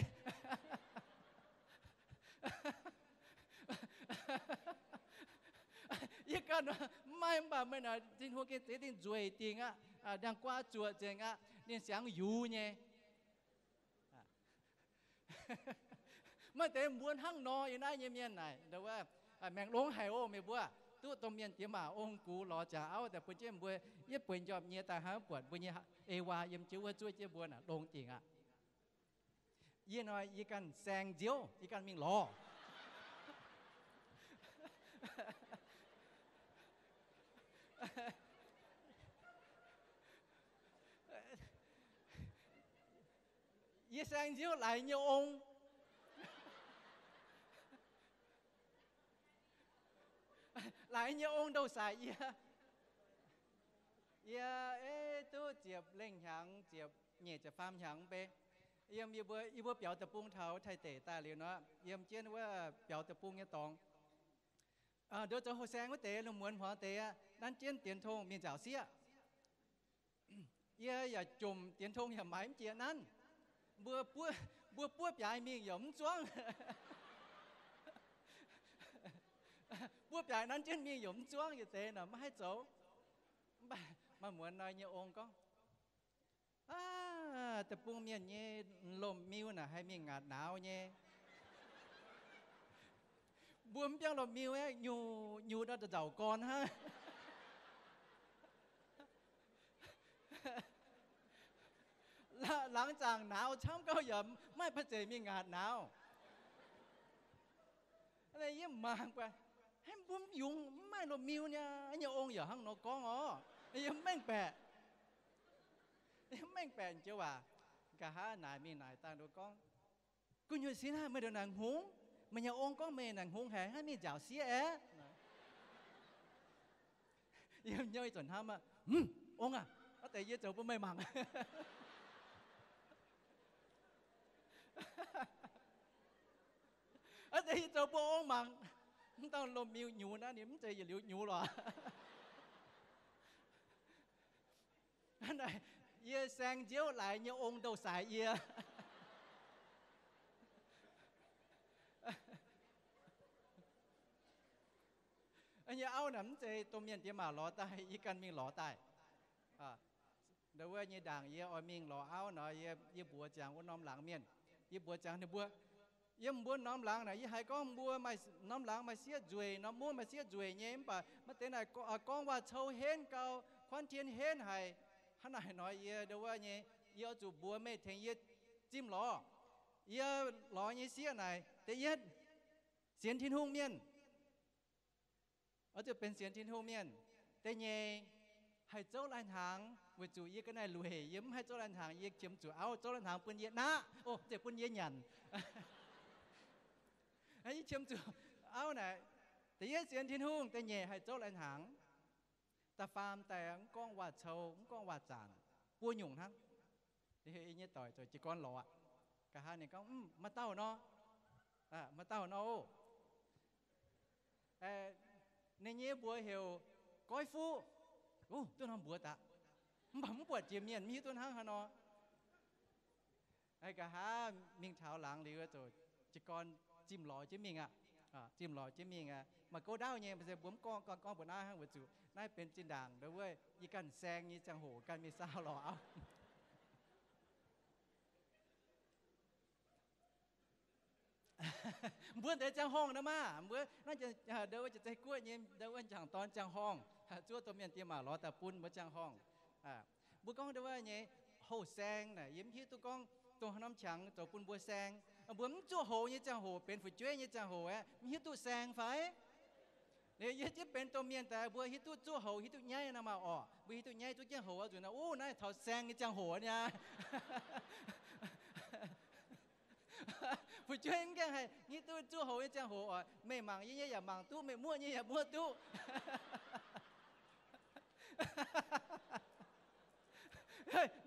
Yie ganh mv maaih, mv baac meih naaic Tin-Hungh gengh zeix dingh nzueic dingh aqv, ndiangx-guaa zuoqc nzengc aqv, ninh siangx yungz nyei. Maaih deix mbuo hnangv nor yiem naaiv nyei mienh naaic, maengc longx haic oc meih mbuo. Duqv domh mienh diex maac ong-gux lorz ziangx auv daaih bun jienv mbuo, yie bueix njormh nyie daaih hnangv buatc mbuo nyei Ewaa yiem jienv wuov zuov jienv mbuo naaic longx dingc aqv. Yie hnoi yie ganh saeng nziouv, yie ganh mingh lorz. Yie saeng nziouv laaix nyei ong, laaix nyei ong ndouh saaix yie. Yie, e, duqv ziepc lengh hnyangx, ziepc nyeic ziepc faam hnyangx mv bei. Yiem yie mbuo, yie mbuo biaux deic-bung taux Taiv deic daaih liuz nor, yiem jienv wuov biaux deic-bung nyei dorngx. Nduov zoux houh saeng wuov deix lungh muonz hmuangx deix aqv, nanv jienv dienx tong mingh nziaauc sieqv. Yie yaac jomc dienx tong yaac maaiz mv jiex nanv. Mbuo, mbuo buov biaaix mingh yaac mv zuangv. Buov biaaix nanv jienv mingh yaac mv zuangv, yietc deix naaic maiv haih zoux. Mv baac maaih muonz nor nyei ong gorngv, aav, deic-bung mienh nyei lomh miu naaic haih mingh ngaatc nauz nyei. Mbuo mv biangv lomh miu aeqv, nyungc nyungc nor nzauc gorn hnangv. Laangz zaangc nauz camv gauh yaac maiv baac zeic mingh ngaatc nauz. Yie mangc buatc, haaix mbuo mv yungz mv maaih lomh miu nyei, nyei ong yaac hnangv nor gorngv orqc. Yie mengh baeqc, yie mengh baeqc joux waac, nqa'haav naaic mingh naaic dangh nduov gorngv, gu'nyuoz sin hnangv meih ndongc naaic hngongx, meih nyei ong gorngv meih naaic hngongx haic hnangv mingh nziaauc sieqv aeqv. Yiem hnyouv ih zanc hnamv aqv, ong aac, aav deix yie zoux bun meih mangc. Aav deix yie zoux bun ong mangc. Mv dorngc lomh miu nyuoz naaiv ninh mv zeiz yietc liuz nyuoz lorqc. Yie saeng nziouv laaix nyei ong ndouh saaix yie. Nyei auv naaic mv zeiz domh mienh diex maac lorz daaih, yie ganh mingh lorz daaih. Nduov wuov nyei ndaangc yie oix mingh lorz auv nor, yie mbuox ziangx wuov norm laangz mienh, yie mbuox ziangx ninh mbuo, yiem mbuo norm laangz naaic yie haiz gorngv mbuo maaih norm laangz maaih sieqv nzueic, norm mungv maaih sieqv nzueic nyei, mv baac maaih deix naaic gorngv waac cou henv gau, kuanv tien henv haic. Hnangv naaic nor yie nduov wuov nyei, yie oix zuqc mbuox meih tengx yie zimh lorz. Yie lorz nyei sieqv naaic da'yietv, Sienx Tin-Hungh mienh, oix zuqc benx sienx Tin-Hungh mienh. Da'nyeic, haih zouv lai-hnaangx, weic zuqc yie ga'naaiv lueic, yie mv haih zouv lai-hnaangx, yie qiemx zuqc auv zouv lai-hnaangx bun yie naqv, o, zeiz bun yie nyanc. Yie qiemx zuqc auv naaic. Da'yietv sienx Tin-Hungh, da'nyeic haih zouv lai-hnaangx. Da'faam daaih mv gorngv waac-cou, mv gorngv waac-zanc, buo nyungc hnangv. Yie nyei doic zoux jiez gorn lorz aqv. Nqa'haav ninh gorngv, Mv, maaih dauh nor, maaih dauh nor, ninh nyei mbuox heuc Goiv Fuqv. Duqv norm mbuox daqc, mv baac mv buatc jiex mienh, mv hiuv duqv hnangv haaix nor. Nqa'haav mingh taux laangz liuz, zoux jiez gorn zimh lorz jienv mingh aqv. Zimh lorz jienv mingh aqv. Maaih gouv ndaauv nyei, mv zeiz mbuo mv gorngv, gorngv, gorngv mbuo naaiv hnangv, weic zuqc naaiv benx zinh ndaangc ndau wuov yie ganh saeng nyei ziangh hoc ganh mingh saau lorz auv. Mbuo deix ziangh horngh nor maah, mbuo naaiv ndau wuov Janx-Zei Guoqv nyei ndau wuov njang-dorn ziangh horngh, zuov domh mienh diex maac lorz daaih bun mbuo ziangh horngh. Mbuo gorngv ndau wuov nyei hoh saeng naaic, yie mv hiuv duqv gorngv dongh haaix norm qangx zoux bun mbuo saeng. Mbuo mv zuoqv houx nyei ziangh hoc, benx fu'jueiv nyei ziangh hoc aeqv, mv hiuv duqv saeng fai? Liuz yie ziex benx domh mienh daaih, mbuo hiuv duqv zuoqv houx, hiuv duqv nyaiv nor maah orqc? Mbuo hiuv duqv nyaiv, zuov jienv houx oix zuqc, o, naaiv taux saeng nyei ziangh hoc aqv. Fu'jueiv mv gaengh haih hiuv duqv zuoqv houx nyei ziangh hoc oc. Meih mangc yie nyei yaac mangc duqv, meih muoqv nyei yaac muoqv duqv.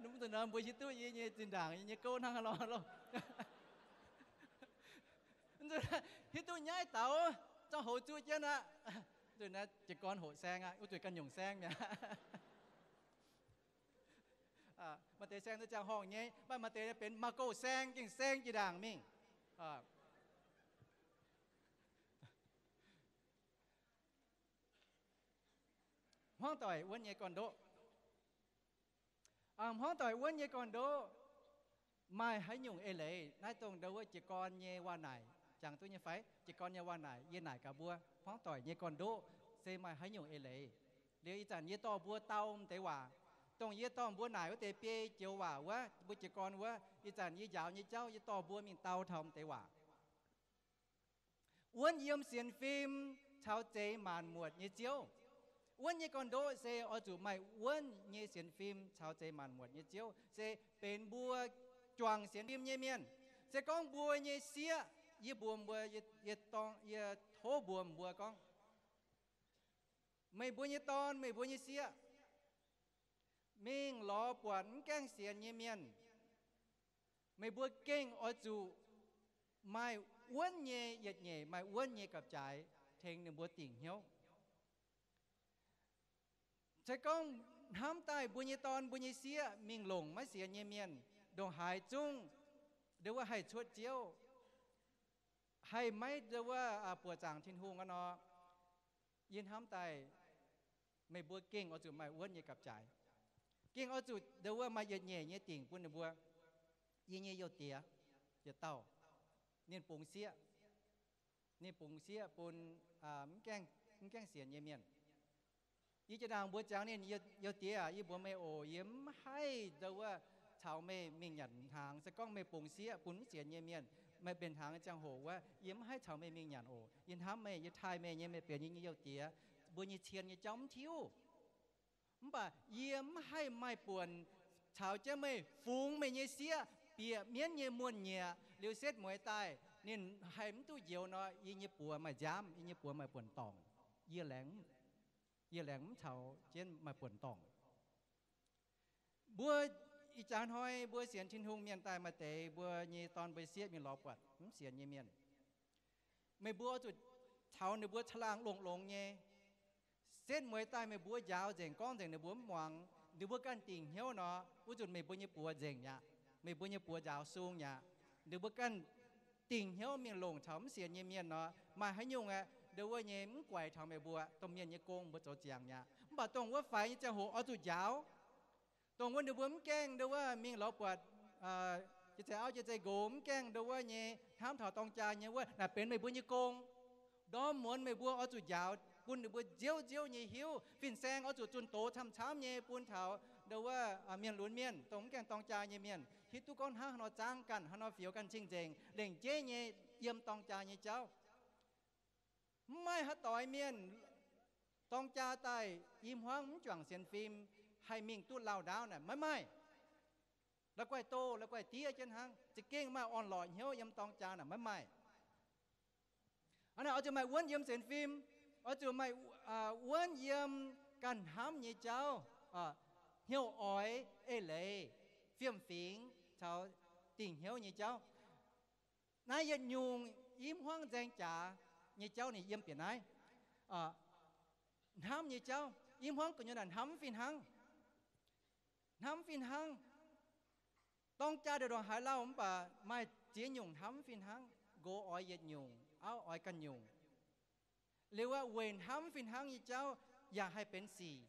Mv zuqc nor mbuo hiuv duqv yie nyei zinh ndaangc, yie nyei gouv hnangv haaix nor loh. Hiuv duqv nyaiv daux, zorqv houx zuqv jienv aqv. Zuqc naaiv jiez gorn hoqc saeng aqv, wuov zuqc ganh nyungc saeng mi'aqv. Maaih deix saeng duqv ziangh horngh nyei, mv baac maaih deix benx mangc gouh saeng, gengh saeng jiex ndaangc mingh. Hmuangv doic wuonv nyei gorn-ndoqv. Hmuangv doic wuonv nyei gorn-ndoqv maaih haaix nyungc eix leiz? Naaiv dongh ndau wuov jiez gorn nyei waac-naaic jangx duqv nyei fai? Jiez gorn nyei waac-naaic yie naaic gaax mbuo, hmuangv doic nyei gorn-ndoqv se maaih haaix nyungc eix leiz? Liuz ih zanc yie dorh mbuo dau m'deix waac, dongh yie dorh mbuo naaic wuov deix biei joux waac wuov, mbuo jiez gorn wuov, ih zanc yie njaaux nyei jauv yie dorh mbuo mingh dau taux m'deix waac. Wuonv yiem sienx fim caux zeix maanc muotc nyei Ziouv. Wuonv nyei gorn-ndoqv se oix zuqc maaih wuonv nyei sienx fim caux zeix maanc muotc nyei Ziouv, se benx mbuo juangc sienx fim nyei mienh. Se gorngv mbuo nyei sieqv, yie mbuox mbuo, yie, yie dorng, yie tov mbuox mbuo gorngv, meih mbuo nyei dorn, meih mbuo nyei sieqv mingh lorz buatc mv gaengh sienx nyei mienh, meih mbuo gengh oix zuqc maaih wuonv nyei yietc nyeic, maaih wuonv nyei gapv-jaaix tengx ninh mbuo dingc hnyouv. Se gorngv hnamv daaih mbuo nyei dorn mbuo nyei sieqv mingh longc maiv sienx nyei mienh, ndongc haaix zungv ndau wuov haih cuotv Ziouv, haih maiv ndau wuov buoqc zaangc Tin-Hungh aqv nor, yie hnamv daaih meih mbuo gengh oix zuqc maaih wuonv nyei gapv-jaaix, gengh oix zuqc ndau wuov maaih yietc nyeic nyei dingc bun ninh mbuo. Yie nyei youh diex yietc dauh, ninh bungx sieqv, ninh bungx sieqv bun mv gaengh, mv gaengh sienx nyei mienh. Yie jiex ndaangc mbuox ziangx ninh, youh diex aac, yie mbuox meih oc, yie mv haih ndau wuov caux meih mingh nyanc hnaangx. Se gorngv meih bungx sieqv bun mv sienx nyei mienh, meih benx hnaangx nyei ziangh hoc wuov, yie mv haih caux meih mingh nyanc oc. Yie hnamv meih, yie taaih meih nyei, meih benx yie nyei youh diex. Mbuo nyei cien nyei jauv mv tiuv. Mv baac yie mv haih maaih buonc caux jienv meih fungx meih nyei sieqv bieqc mienv nyei muonh nyieqc liuz setv mueiz daaih ninh haih mv duqv njoux nor, yie nyei buoz maaih nziaamv, yie nyei buoz maaih buonc dorngc. Yie laengz, yie laengz mv caux jienv maaih buonc dorngc. Mbuo ih jaax hnoi mbuo sienx Tin-Hungh mienh daaih maaih deix mbuo nyei dorn mbuo sieqv mingh lorz buatc mv sienx nyei mienh, meih mbuo oix zuqc caux ninh mbuo caangh laangh longx-longx nyei. Setv mueiz daaih meih mbuo njaaux nzengc, gorngv nzengc ninh mbuo mv muangx, ninh mbuo ganh dingc hnyouv nor, wuov zuqc meih mbuo nyei buoz nzengc mi'aqv, meih mbuo nyei buoz njaaux sung mi'aqv. Ninh mbuo ganh dingc hnyouv mingh longc taux mv sienx nyei mienh nor, maaih haaix nyungc aeqv, ndau wuov nyei mv guaix taux meih mbuo. Domh mienh nyei gong mbuo zoux ziangx mi'aqv. Mv baac dongh wuov faix nyei ziangh hoc oix zuqc njaaux. Dongh wuov ninh mbuo mv gaengh ndau wuov mingh lorz buatc jiex zeiz auv jiex zeiz nqox, mv gaengh ndau wuov nyei hnamv taux dorng jaa nyei wuov, naaic benx meih mbuo nyei gong. Ndorm muonz meih mbuo oix zuqc njaaux bun ninh mbuo nziouv nziouv nyei hiuv. Fin-saeng oix zuqc zunh doz camv-camv nyei bun taux ndau wuov mienh lunx mienh, dongh mv gaengh dorng jaa nyei mienh, hiuv duqv gorngv hnangv haaix nor zaangv ganh, haaix nor fioux ganh cing-nzengc, lengc jeiv nyei yiem dorng jaa nyei jauv. Mv maaih haaix doix mienh dorng jaa daaih i hmuangv mv juangc sienx fim haih mingh duqv lauh ndaauv naaic, maiv maaih. La'guaih doh, la'guaih diev jienv hnangv, za'gengh maaih orn-lorqc hnyouv yiem dorng jaa naaic maiv maaih. Hnangv naaic oix zuqc maaih wuonv yiem sienx fim, oix zuqc maaih wuonv yiem ganh hnamv nyei jauv, hnyouv oix, eix leiz, fiem-fingx caux dingc hnyouv nyei jauv. Naaiv yietc nyungc i hmuangv nzaeng jaax nyei jauv ninh yiem bieqc naaiv. Hnamv nyei jauv i hmuangv gu'nyuoz naaic hnamv fih hnangv. Hnamv fih hnangv. Dorng jaa ndongc haaix lauh mv baac maaih ziex nyungc hnamv fih hnangv. Nqox oix yietc nyungc, auv oix ganh nyungc. Liuz aqv, weic hnamv fih hnangv nyei jauv yaac haih benx sic,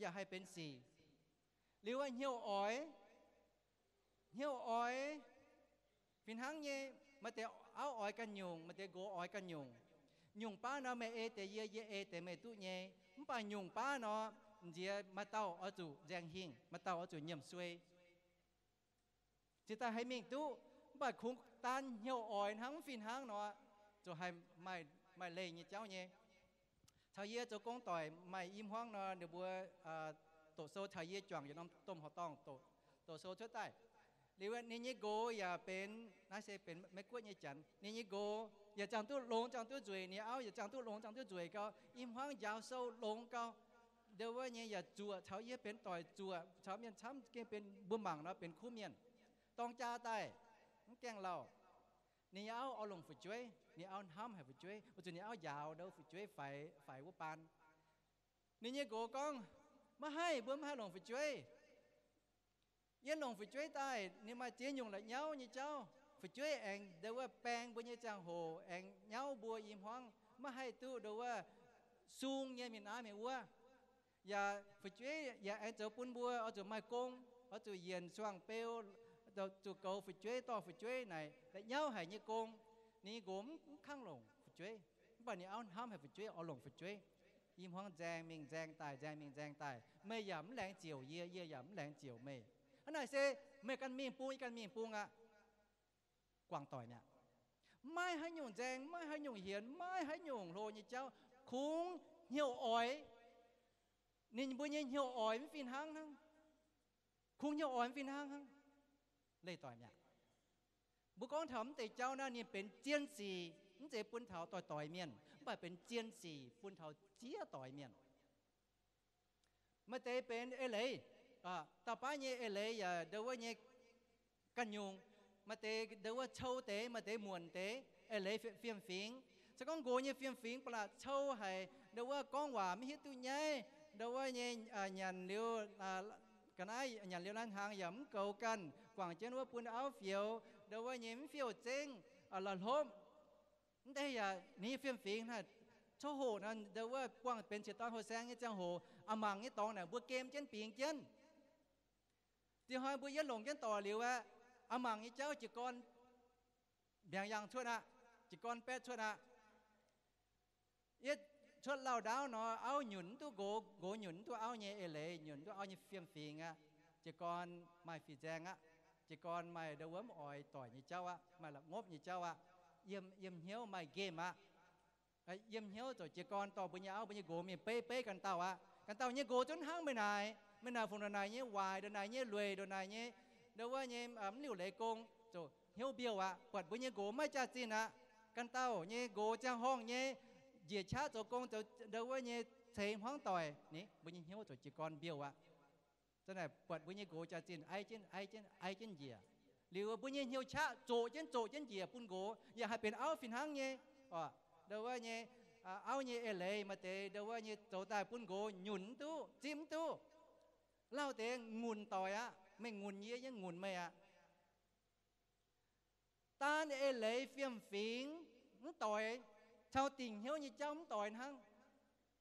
yaac haih benx sic. Liuz aqv, hnyouv oix, hnyouv oix fih hnangv nyei. Maaih deix auv oix ganh nyungc, maaih deix nqox oix ganh nyungc. Nyungc baav nor meih ei deix yie, yie ei deix meih duqv nyei. Mv baac nyungc baav nor, nziex maaih dauh oix zuqc nzaeng hingh, maaih dauh oix zuqc nyiemc suei. Ziouc daaih haih mingh duqv. Mv baac kungx daan hnyouv oix hnangv mv fih hnangv nor, zuqc haih maaih leih nyei jauv nyei. Caux yie zoux gong doic maaih i hmuangv nor, ninh mbuo doqc sou caux yie juangc yietc norm domh horqc dorngh doqc sou cuotv daaih. Liuz ninh nyei nqox yaac benx, naaiv se benx Meiv-Guoqv nyei janx. Ninh nyei nqox yaac ziangh duqv longx, ziangh duqv nzueic. Ninh auv yaac ziangh duqv longx, ziangh duqv nzueic gau. I hmuangv njaaux sou longx gau. Ndo wuov nyei yaac zuoqc, caux yie benx doic zuoqc, caux mienh camv gengh benx, mbuo mangc nor benx kuv mienh. Dorng jaa daaih, mv gaengh lauh. Ninh nyei auv oix longc fu'jueiv, ninh auv hnamv haic fu'jueiv, weic zuqc ninh auv njaaux ndo fu'jueiv faix, faix wuov baan. Ninh nyei nqox gorngv, maiv haih, mbuo maiv haih longc fu'jueiv. Yie longc fu'jueiv daaih, ninh maaih ziex nyungc la'nyauv nyei jauv. Fu'jueiv aengx ndo wuov baeng mbuo nyei ziangh hoc, aengx nyauv mbuo i hmuangv, maiv haih duqv ndo wuov sung nyei mienh naaiv mienh wuov. Yaac fu'jueiv yaac aengx zoux bun mbuo oix zuqc maaih gong, oix zuqc yienc suangx beu, zuqc goux fu'jueiv, dorh fu'jueiv naaic, la'nyauv haic nyei gong. Ninh nyei nqox mv kangv longc fu'jueiv, mv baac ninh auv hnamv haic fu'jueiv, oix longc fu'jueiv. I hmuangv nzaeng mingh nzaeng daaih, nzaeng mingh nzaeng daaih, meih yaac mv laengz ziouc yie, yie yaac mv laengz ziouc meih. Hnangv naaic se meih ganh mingh bung, yie ganh mingh bung aqv. Guangc doic mi'aqv. Maiv haaix nyungc nzaeng, maiv haaix nyungc hienx, maiv haaix nyungc hlo nyei jauv, kungx hnyouv oix. Ninh mbuo nyei hnyouv oix mv fih hnangv hnangv. Kungx hnyouv oix mv fih hnangv hnangv. Leih doic mi'aqv. Mbuo gorngv taux mv deix jauv naaiv, ninh benx zien sic, mv zeiz bun taux doic doic mienh, mv baac benx zien sic bun taux ziex doic mienh. Maaih deix benx eix leiz, dauh baav nyei eix leiz yaac ndo wuov nyei ganh nyungc. Maaih deix ndo wuov cou deix, maaih deix muonc deix, eix leiz fiem-fingx. Se gorngv nqox nyei fiem-fingx ba'laqc cou haic, ndo wuov gorngv waac maiv hiuv duqv nyaiv, ndo wuov nyei nyanc liuz, ga'naaiv nyanc liuz naaiv hnaangx yaac mv goux ganh, guangc jienv wuov bun auv fioux, ndo wuov nyei mv fiouv zengv, la'hlopv. Mv deix yaac ninh nyei fiem-fingx naaiv, coqv hoqc nor, ndo wuov buangh benx ciex dorn houh saeng nyei ziangh hoc, a'mangc nyei dorngx naaic mbuo gem jienv bingx jienv. Diex hnoi mbuo yietv longc jienv doic liuz aqv, a'mangc nyei jauv jiez gorn mbiaangx yangh cuotv aqv, jiez gorn baetv cuotv aqv. Yietv cuotv lauh ndaauv nor, auv nyunc mv duqv nqox, nqox nyunc mv duqv auv nyei eix leiz, nyunc mv duqv auv nyei fiem-fingx aqv. Jiez gorn maaih fih nzaeng aqv. Jiez gorn maaih ndo wuov mv oix doic nyei jauv aqv, maaih la'ngopv nyei jauv aqv. Yiem, yiem hnyouv maaih nqemh aqv. Yiem hnyouv zoux jiez gorn dorh mbuo nyei auv mbuo nyei nqox mingh beiv beiv ganh dauh aqv. Ganh dauh nyei nqox zunv hnangv meih naaic, meih naaic fungc ndongc naaic nyei waaic, ndongc naaic nyei lueic, ndongc naaic nyei, ndo wuov nyei mv liuc leiz gong, zoux hnyouv mbiouh aqv. Buatc mbuo nyei nqox maiv jaax-zinh aqv. Ganh dauh nyei nqox ziangh horngh nyei njiec qaqv zoux gong, zoux ndo wuov nyei ceix hmuangv doic ni, mbuo nyei hnyouv zoux jiez gorn mbiouh aqv. Zanc naaic buatc mbuo nyei nqox jaax-zinh aiv jienv, aiv jienv, aiv jienv njiec. Liuz mbuo nyei hnyouv qaqv zoqc jienv, zoqc jienv njiec bun nqox, yaac haih benx auv fih hnangv nyei. Ndo wuov nyei, auv nyei eix leiz maaih deix ndo wuov nyei zoux daaih bun nqox nyunc mv duqv, zipv mv duqv. Lauh deix ngunc doic aqv, meih ngunc yie, yie ngunc meih aqv. Daan eix leiz fiem-fingx mv doix, caux dingc hnyouv nyei jauv mv doix hnangv,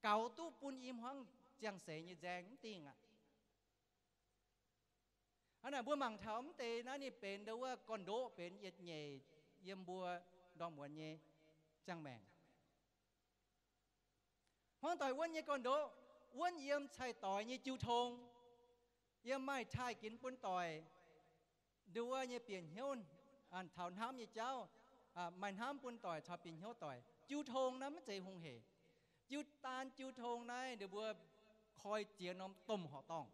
gaux duqv bun i hmuangv ziangh seix nyei nzaeng mv dingh aqv. Hnangv naaic mbuo mangc taux mv deix naaiv ninh benx ndo wuov gorn-ndoqv benx yietc nyeic yiem mbuo ndorm muonz nyei ziangh maengc. Hmuangv doic wuonv nyei gorn-ndoqv, wuonv yiem cai-doix nyei jiu tong, yiem maaih taaih ginx bun doic, ndo wuov nyei bieqc hnyouv, taux hnamv nyei jauv, maaih hnamv bun doic caux bieqc hnyouv doic. Jiu tong naaiv maiv zeiz hungh heic. Jiu, daan jiu tong naaiv ninh mbuo koi ziex norm domh horqc dorngh.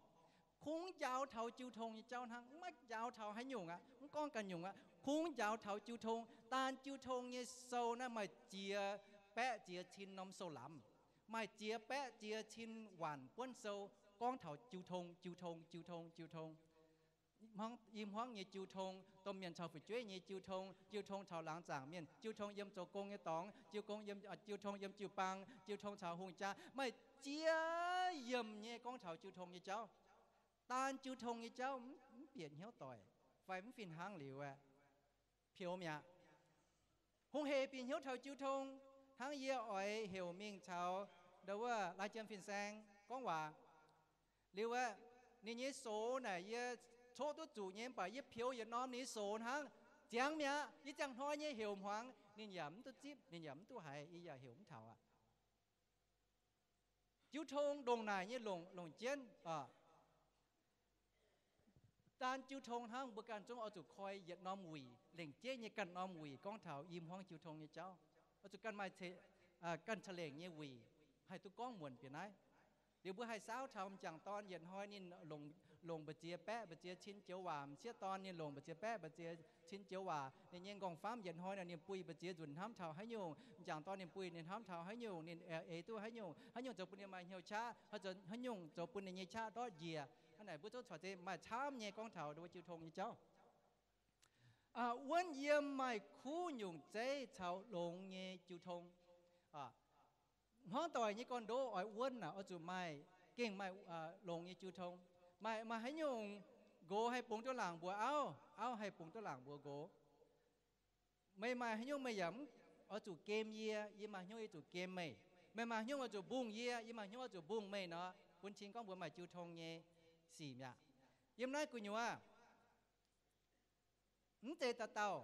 Kungx njaaux taux jiu tong nyei jauv hnangv, maiv njaaux taux haaix nyungc aqv, mv gorngv ganh nyungc aqv. Kungx njaaux taux jiu tong. Daan jiu tong nyei sou naaiv maaih ziex baeqv ziex cin norm sou-lamz, maaih ziex baeqv ziex cin waanc buonv sou gorngv taux jiu tong, jiu tong, jiu tong, jiu tong. I hmuangv nyei jiu tong, domh mienh caux fu'jueiv nyei jiu tong, jiu tong caux laangz zaangc mienh, jiu tong yiem zoux gong nyei dorngx, jiu tong yiem jiu-baang, jiu tong caux hungh jaa, maaih ziex yiemc nyei gorngv taux jiu tong nyei jauv. Daan jiu tong nyei jauv mv bieqc hnyouv doic fai mv fih hnangv liuz aeqv, peux mi'aqv. Hungh heic bieqc hnyouv taux jiu tong, hnangv yie oix heuc mingh caux ndo wuov Lai Jiem Fin-Saeng gorngv waac. Liuz aeqv, ninh nyei sox naaic yie coqv duqv zuqc nyei, mv baac yie peux yietc norm ninh nyei sox hnangv. Ziangx mi'aqv, yie ziangh hnoi nyei heuc hmuangx ninh yaac mv duqv zipv, ninh yaac mv duqv haiz, yie yaac heuc mv taux aqv. Jiu tong ndongc naaic nyei longc, longc jienv. Daan jiu tong hnangv, mbuo ganh zungv oix zuqc koi yietc norm wuic, lengc jeiv nyei ganh norm wuic gorngv taux i hmuangv jiu tong nyei jauv. Oix zuqc ganh maaih, ganh ca'lengc nyei wuic haih duqv gorngv muonc bieqc naaiv. Liuz mbuo haih saauv taux m'jangc dorn yietc hnoi ninh longc, longc mbu'ziex baeqv mbu'ziex cin joux waac, m'sieqv dorn ninh longc mbu'ziex baeqv mbu'ziex cin joux waac. Ninh nyei nqorngv-famv yietc hnoi naaic ninh buih mbu'ziex nzunc hnamv taux haaix nyungc, m'jangc dorn ninh buih ninh hnamv taux haaix nyungc, ninh eix duqv haaix nyungc, haaix nyungc zoux bun ninh maaih hnyouv qaqv, haaix nyungc zoux bun ninh nyei qaqv ndortv njiec. Hnangv naaic mbuo zungv caux zeiz maaih camv nyei gorngv taux ndo wuov jiu tong nyei jauv. Wuonv yiem maaih kuv nyungc zeiv caux longx nyei jiu tong. Hmuangv doic nyei gorn-ndoqv oix wuonv naaic oix zuqc maaih, gengh maaih longx nyei jiu tong. Maaih, maaih haaix nyungc nqox haih bungx duqv laangc mbuox auv, auv haih bungx duqv laangc mbuox nqox. Meih maaih haaix nyungc meih yaac mv oix zuqc gem yie, yie maaih haaix nyungc yie zuqc gem meih. Meih maaih haaix nyungc oix zuqc mbungh yie, yie maaih haaix nyungc oix zuqc mbungh meih nor, bun cing gorngv mbuo maaih jiu tong nyei sic mi'aqv. Yiem naaiv gu'nyuoz mv zeiz dauh dauh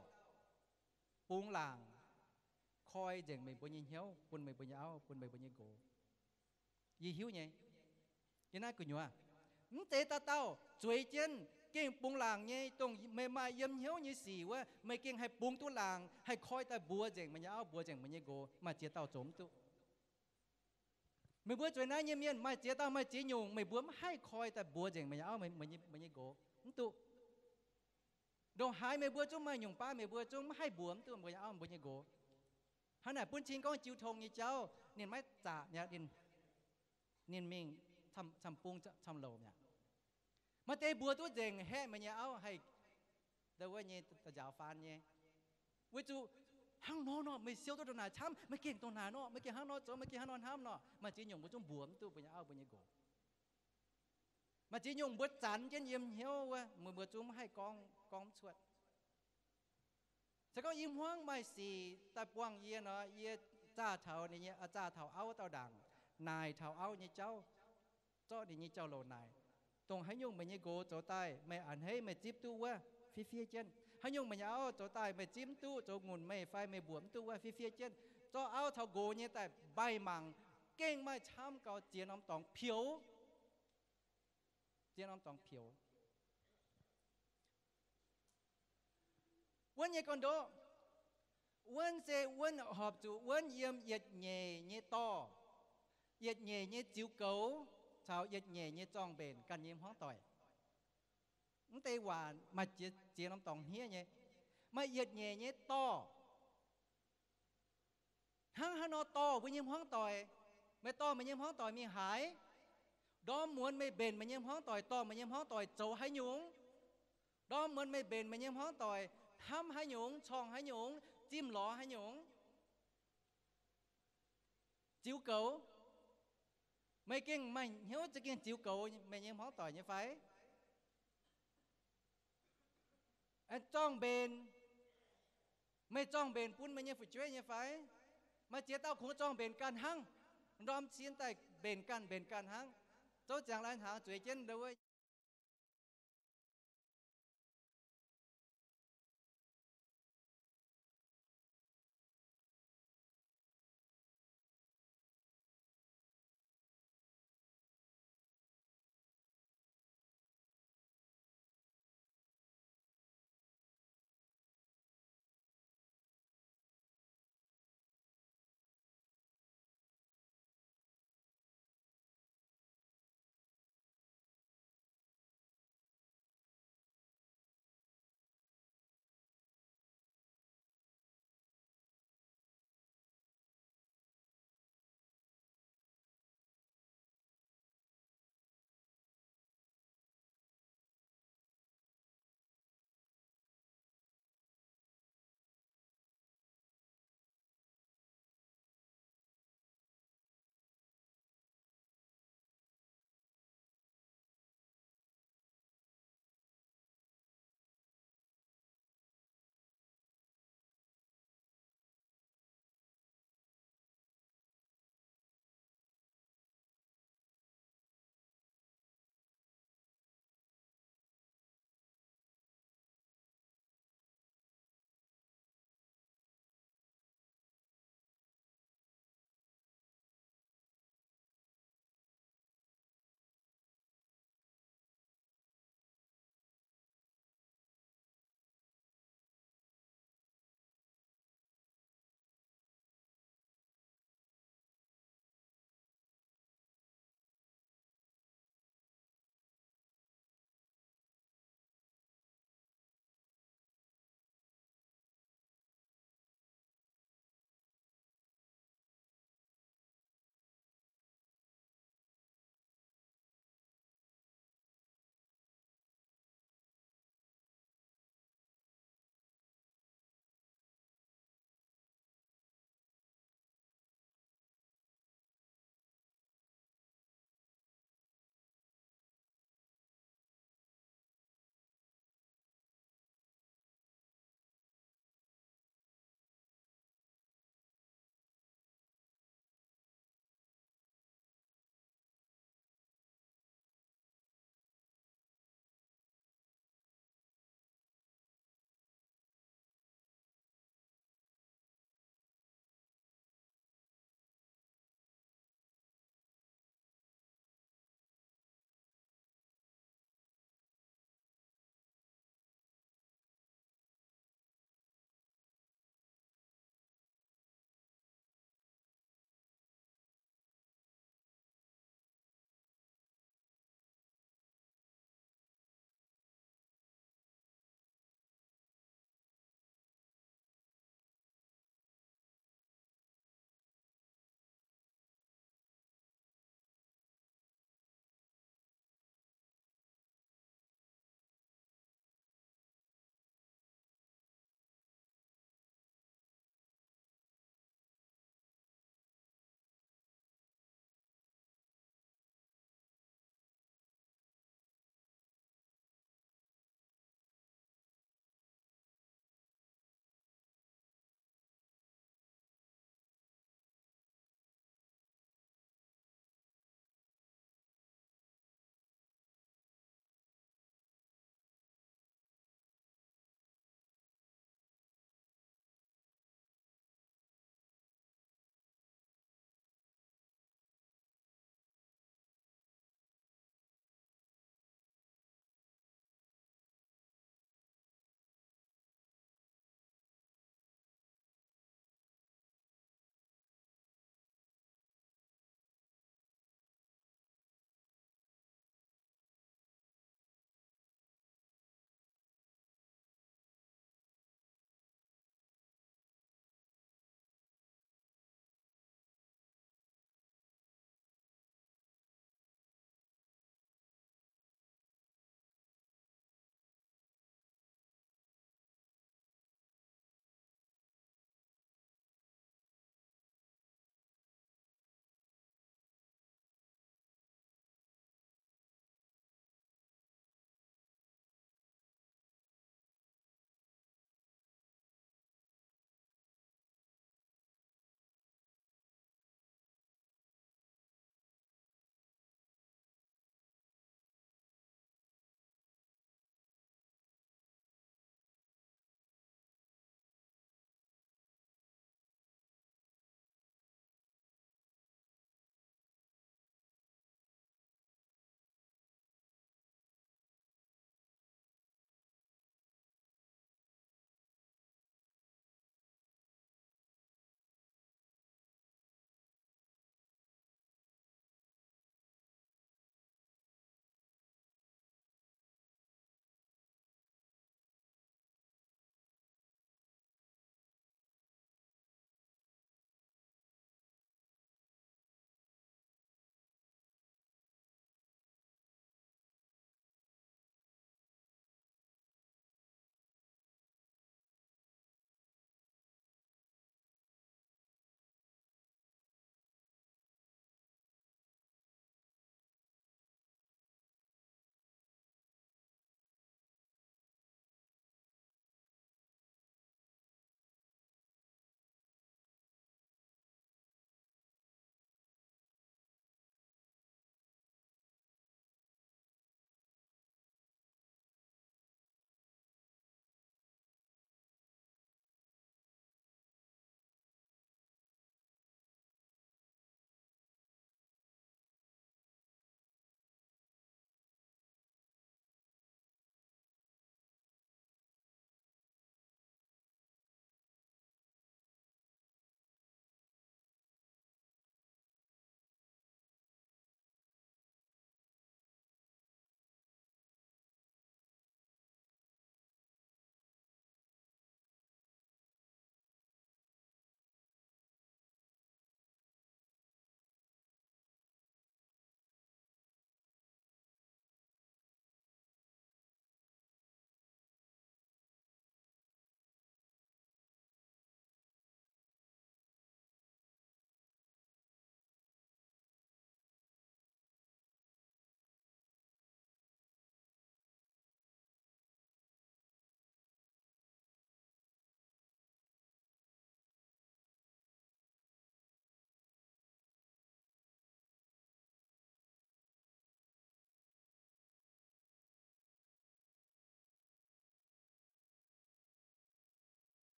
bungx laangc koi nzengc meih mbuo nyei hnyouv bun meih mbuo nyei auv, bun meih mbuo nyei nqox. Yie hiuv nyei, yiem naaiv gu'nyuoz mv zeiz dauh dauh zueiz jienv gengh bungx laangc nyei, dongh meih maaih yiem hnyouv nyei sic wuov, meih gengh haih bungx duqv laangc, haih koi daaih mbuox nzengc meih nyei auv, mbuox nzengc meih nyei nqox. Maaih ziex dauh zoux mv duqv. Meih mbuo zueiz naaiv nyei mienh maaih ziex dauh maaih ziex nyungc meih mbuo mv haih koi daaih mbuox nzengc meih nyei auv, meih nyei nqox mv duqv. Ndongc haaix meih mbuo zungv maaih nyungc baav meih mbuo zungv mv haih mbuox mv duqv mbuo nyei auv, mbuo nyei nqox. Hnangv naaic bun cing gorngv jiu tong nyei jauv ninh maiv zaqc mi'aqv. Ninh mingh camv-bung camv-louc mi'aqv. Maaih deix mbuox duqv nzengc, haeqv meih nyei auv haih ndo wuov nyei da'nziaaux faan nyei. Weic zuqc hnangv nor nor meih siou duqv ndongc naaic camv, meih gengh ndongc naaic nor, meih gengh hnangv nor zoux, meih gengh hnangv nor hnamv nor. Maaih ziex nyungc mbuo zungv mbuox mv duqv mbuo nyei auv, mbuo nyei nqox. Maaih ziex nyungc mbuo zanc jienv yiem hnyouv wuov, mbuo zungv mv haih gorngv, gorngv mv cuotv. Se gorngv i hmuangv maaih sic daaih buangh yie nor, yie zaah taux ninh nyei, zaah taux auv dauh ndaangc, naaic taux auv nyei jauv, zorqv ninh nyei jauv-louc naaic, dongh haaix nyungc meih nyei nqox zoux daaih meih a'hneiv meih zipv duqv wuov, fiev fiev jienv. Haaix nyungc meih nyei auv zoux daaih meih zipv mv duqv, zoux ngunc meih fai meih mbuoqc mv duqv wuov, fiev fiev jienv. Zorqv auv caux nqox nyei daaih mbaih mangc, gengh maaih camv gau ziex norm dorngx peux. Ziex norm dorngx peux. Wuonv nyei gorn-ndoqv, wuonv se wuonv horpc zuqc wuonv yiem yietc nyeic nyei dorh, yietc nyeic nyei ziux goux, caux yietc nyeic nyei zorng-mbenc ganh nyei hmuangv doic. Mv deix waac maaih ziex, ziex norm dorngx hniev nyei. Maaih yietc nyeic nyei dorh. Hnangv haaix nor dorh mbuo nyei hmuangv doic? Meih dorh meih nyei hmuangv doic mingh haaix? Ndorm muonz meih mbenc meih nyei hmuangv doic, dorh meih nyei hmuangv doic zoux haaix nyungc? Ndorm muonz meih mbenc meih nyei hmuangv doic hnamv haaix nyungc, corng haaix nyungc, zimh lorz haaix nyungc? Ziux goux. Meih gengh maaih hnyouv za'gengh ziux goux meih nyei hmuangv doic nyei fai? Zorng-mbenc. Meih zorng-mbenc bun meih nyei fu'jueiv nyei fai? Maaih ziex dauh kungx zorng-mbenc ganh hnangv. Ndorm cin daaih mbenc ganh mbenc ganh hnangv. Zouv ziangx lai-hnaangx zueiz jienv ndo wuov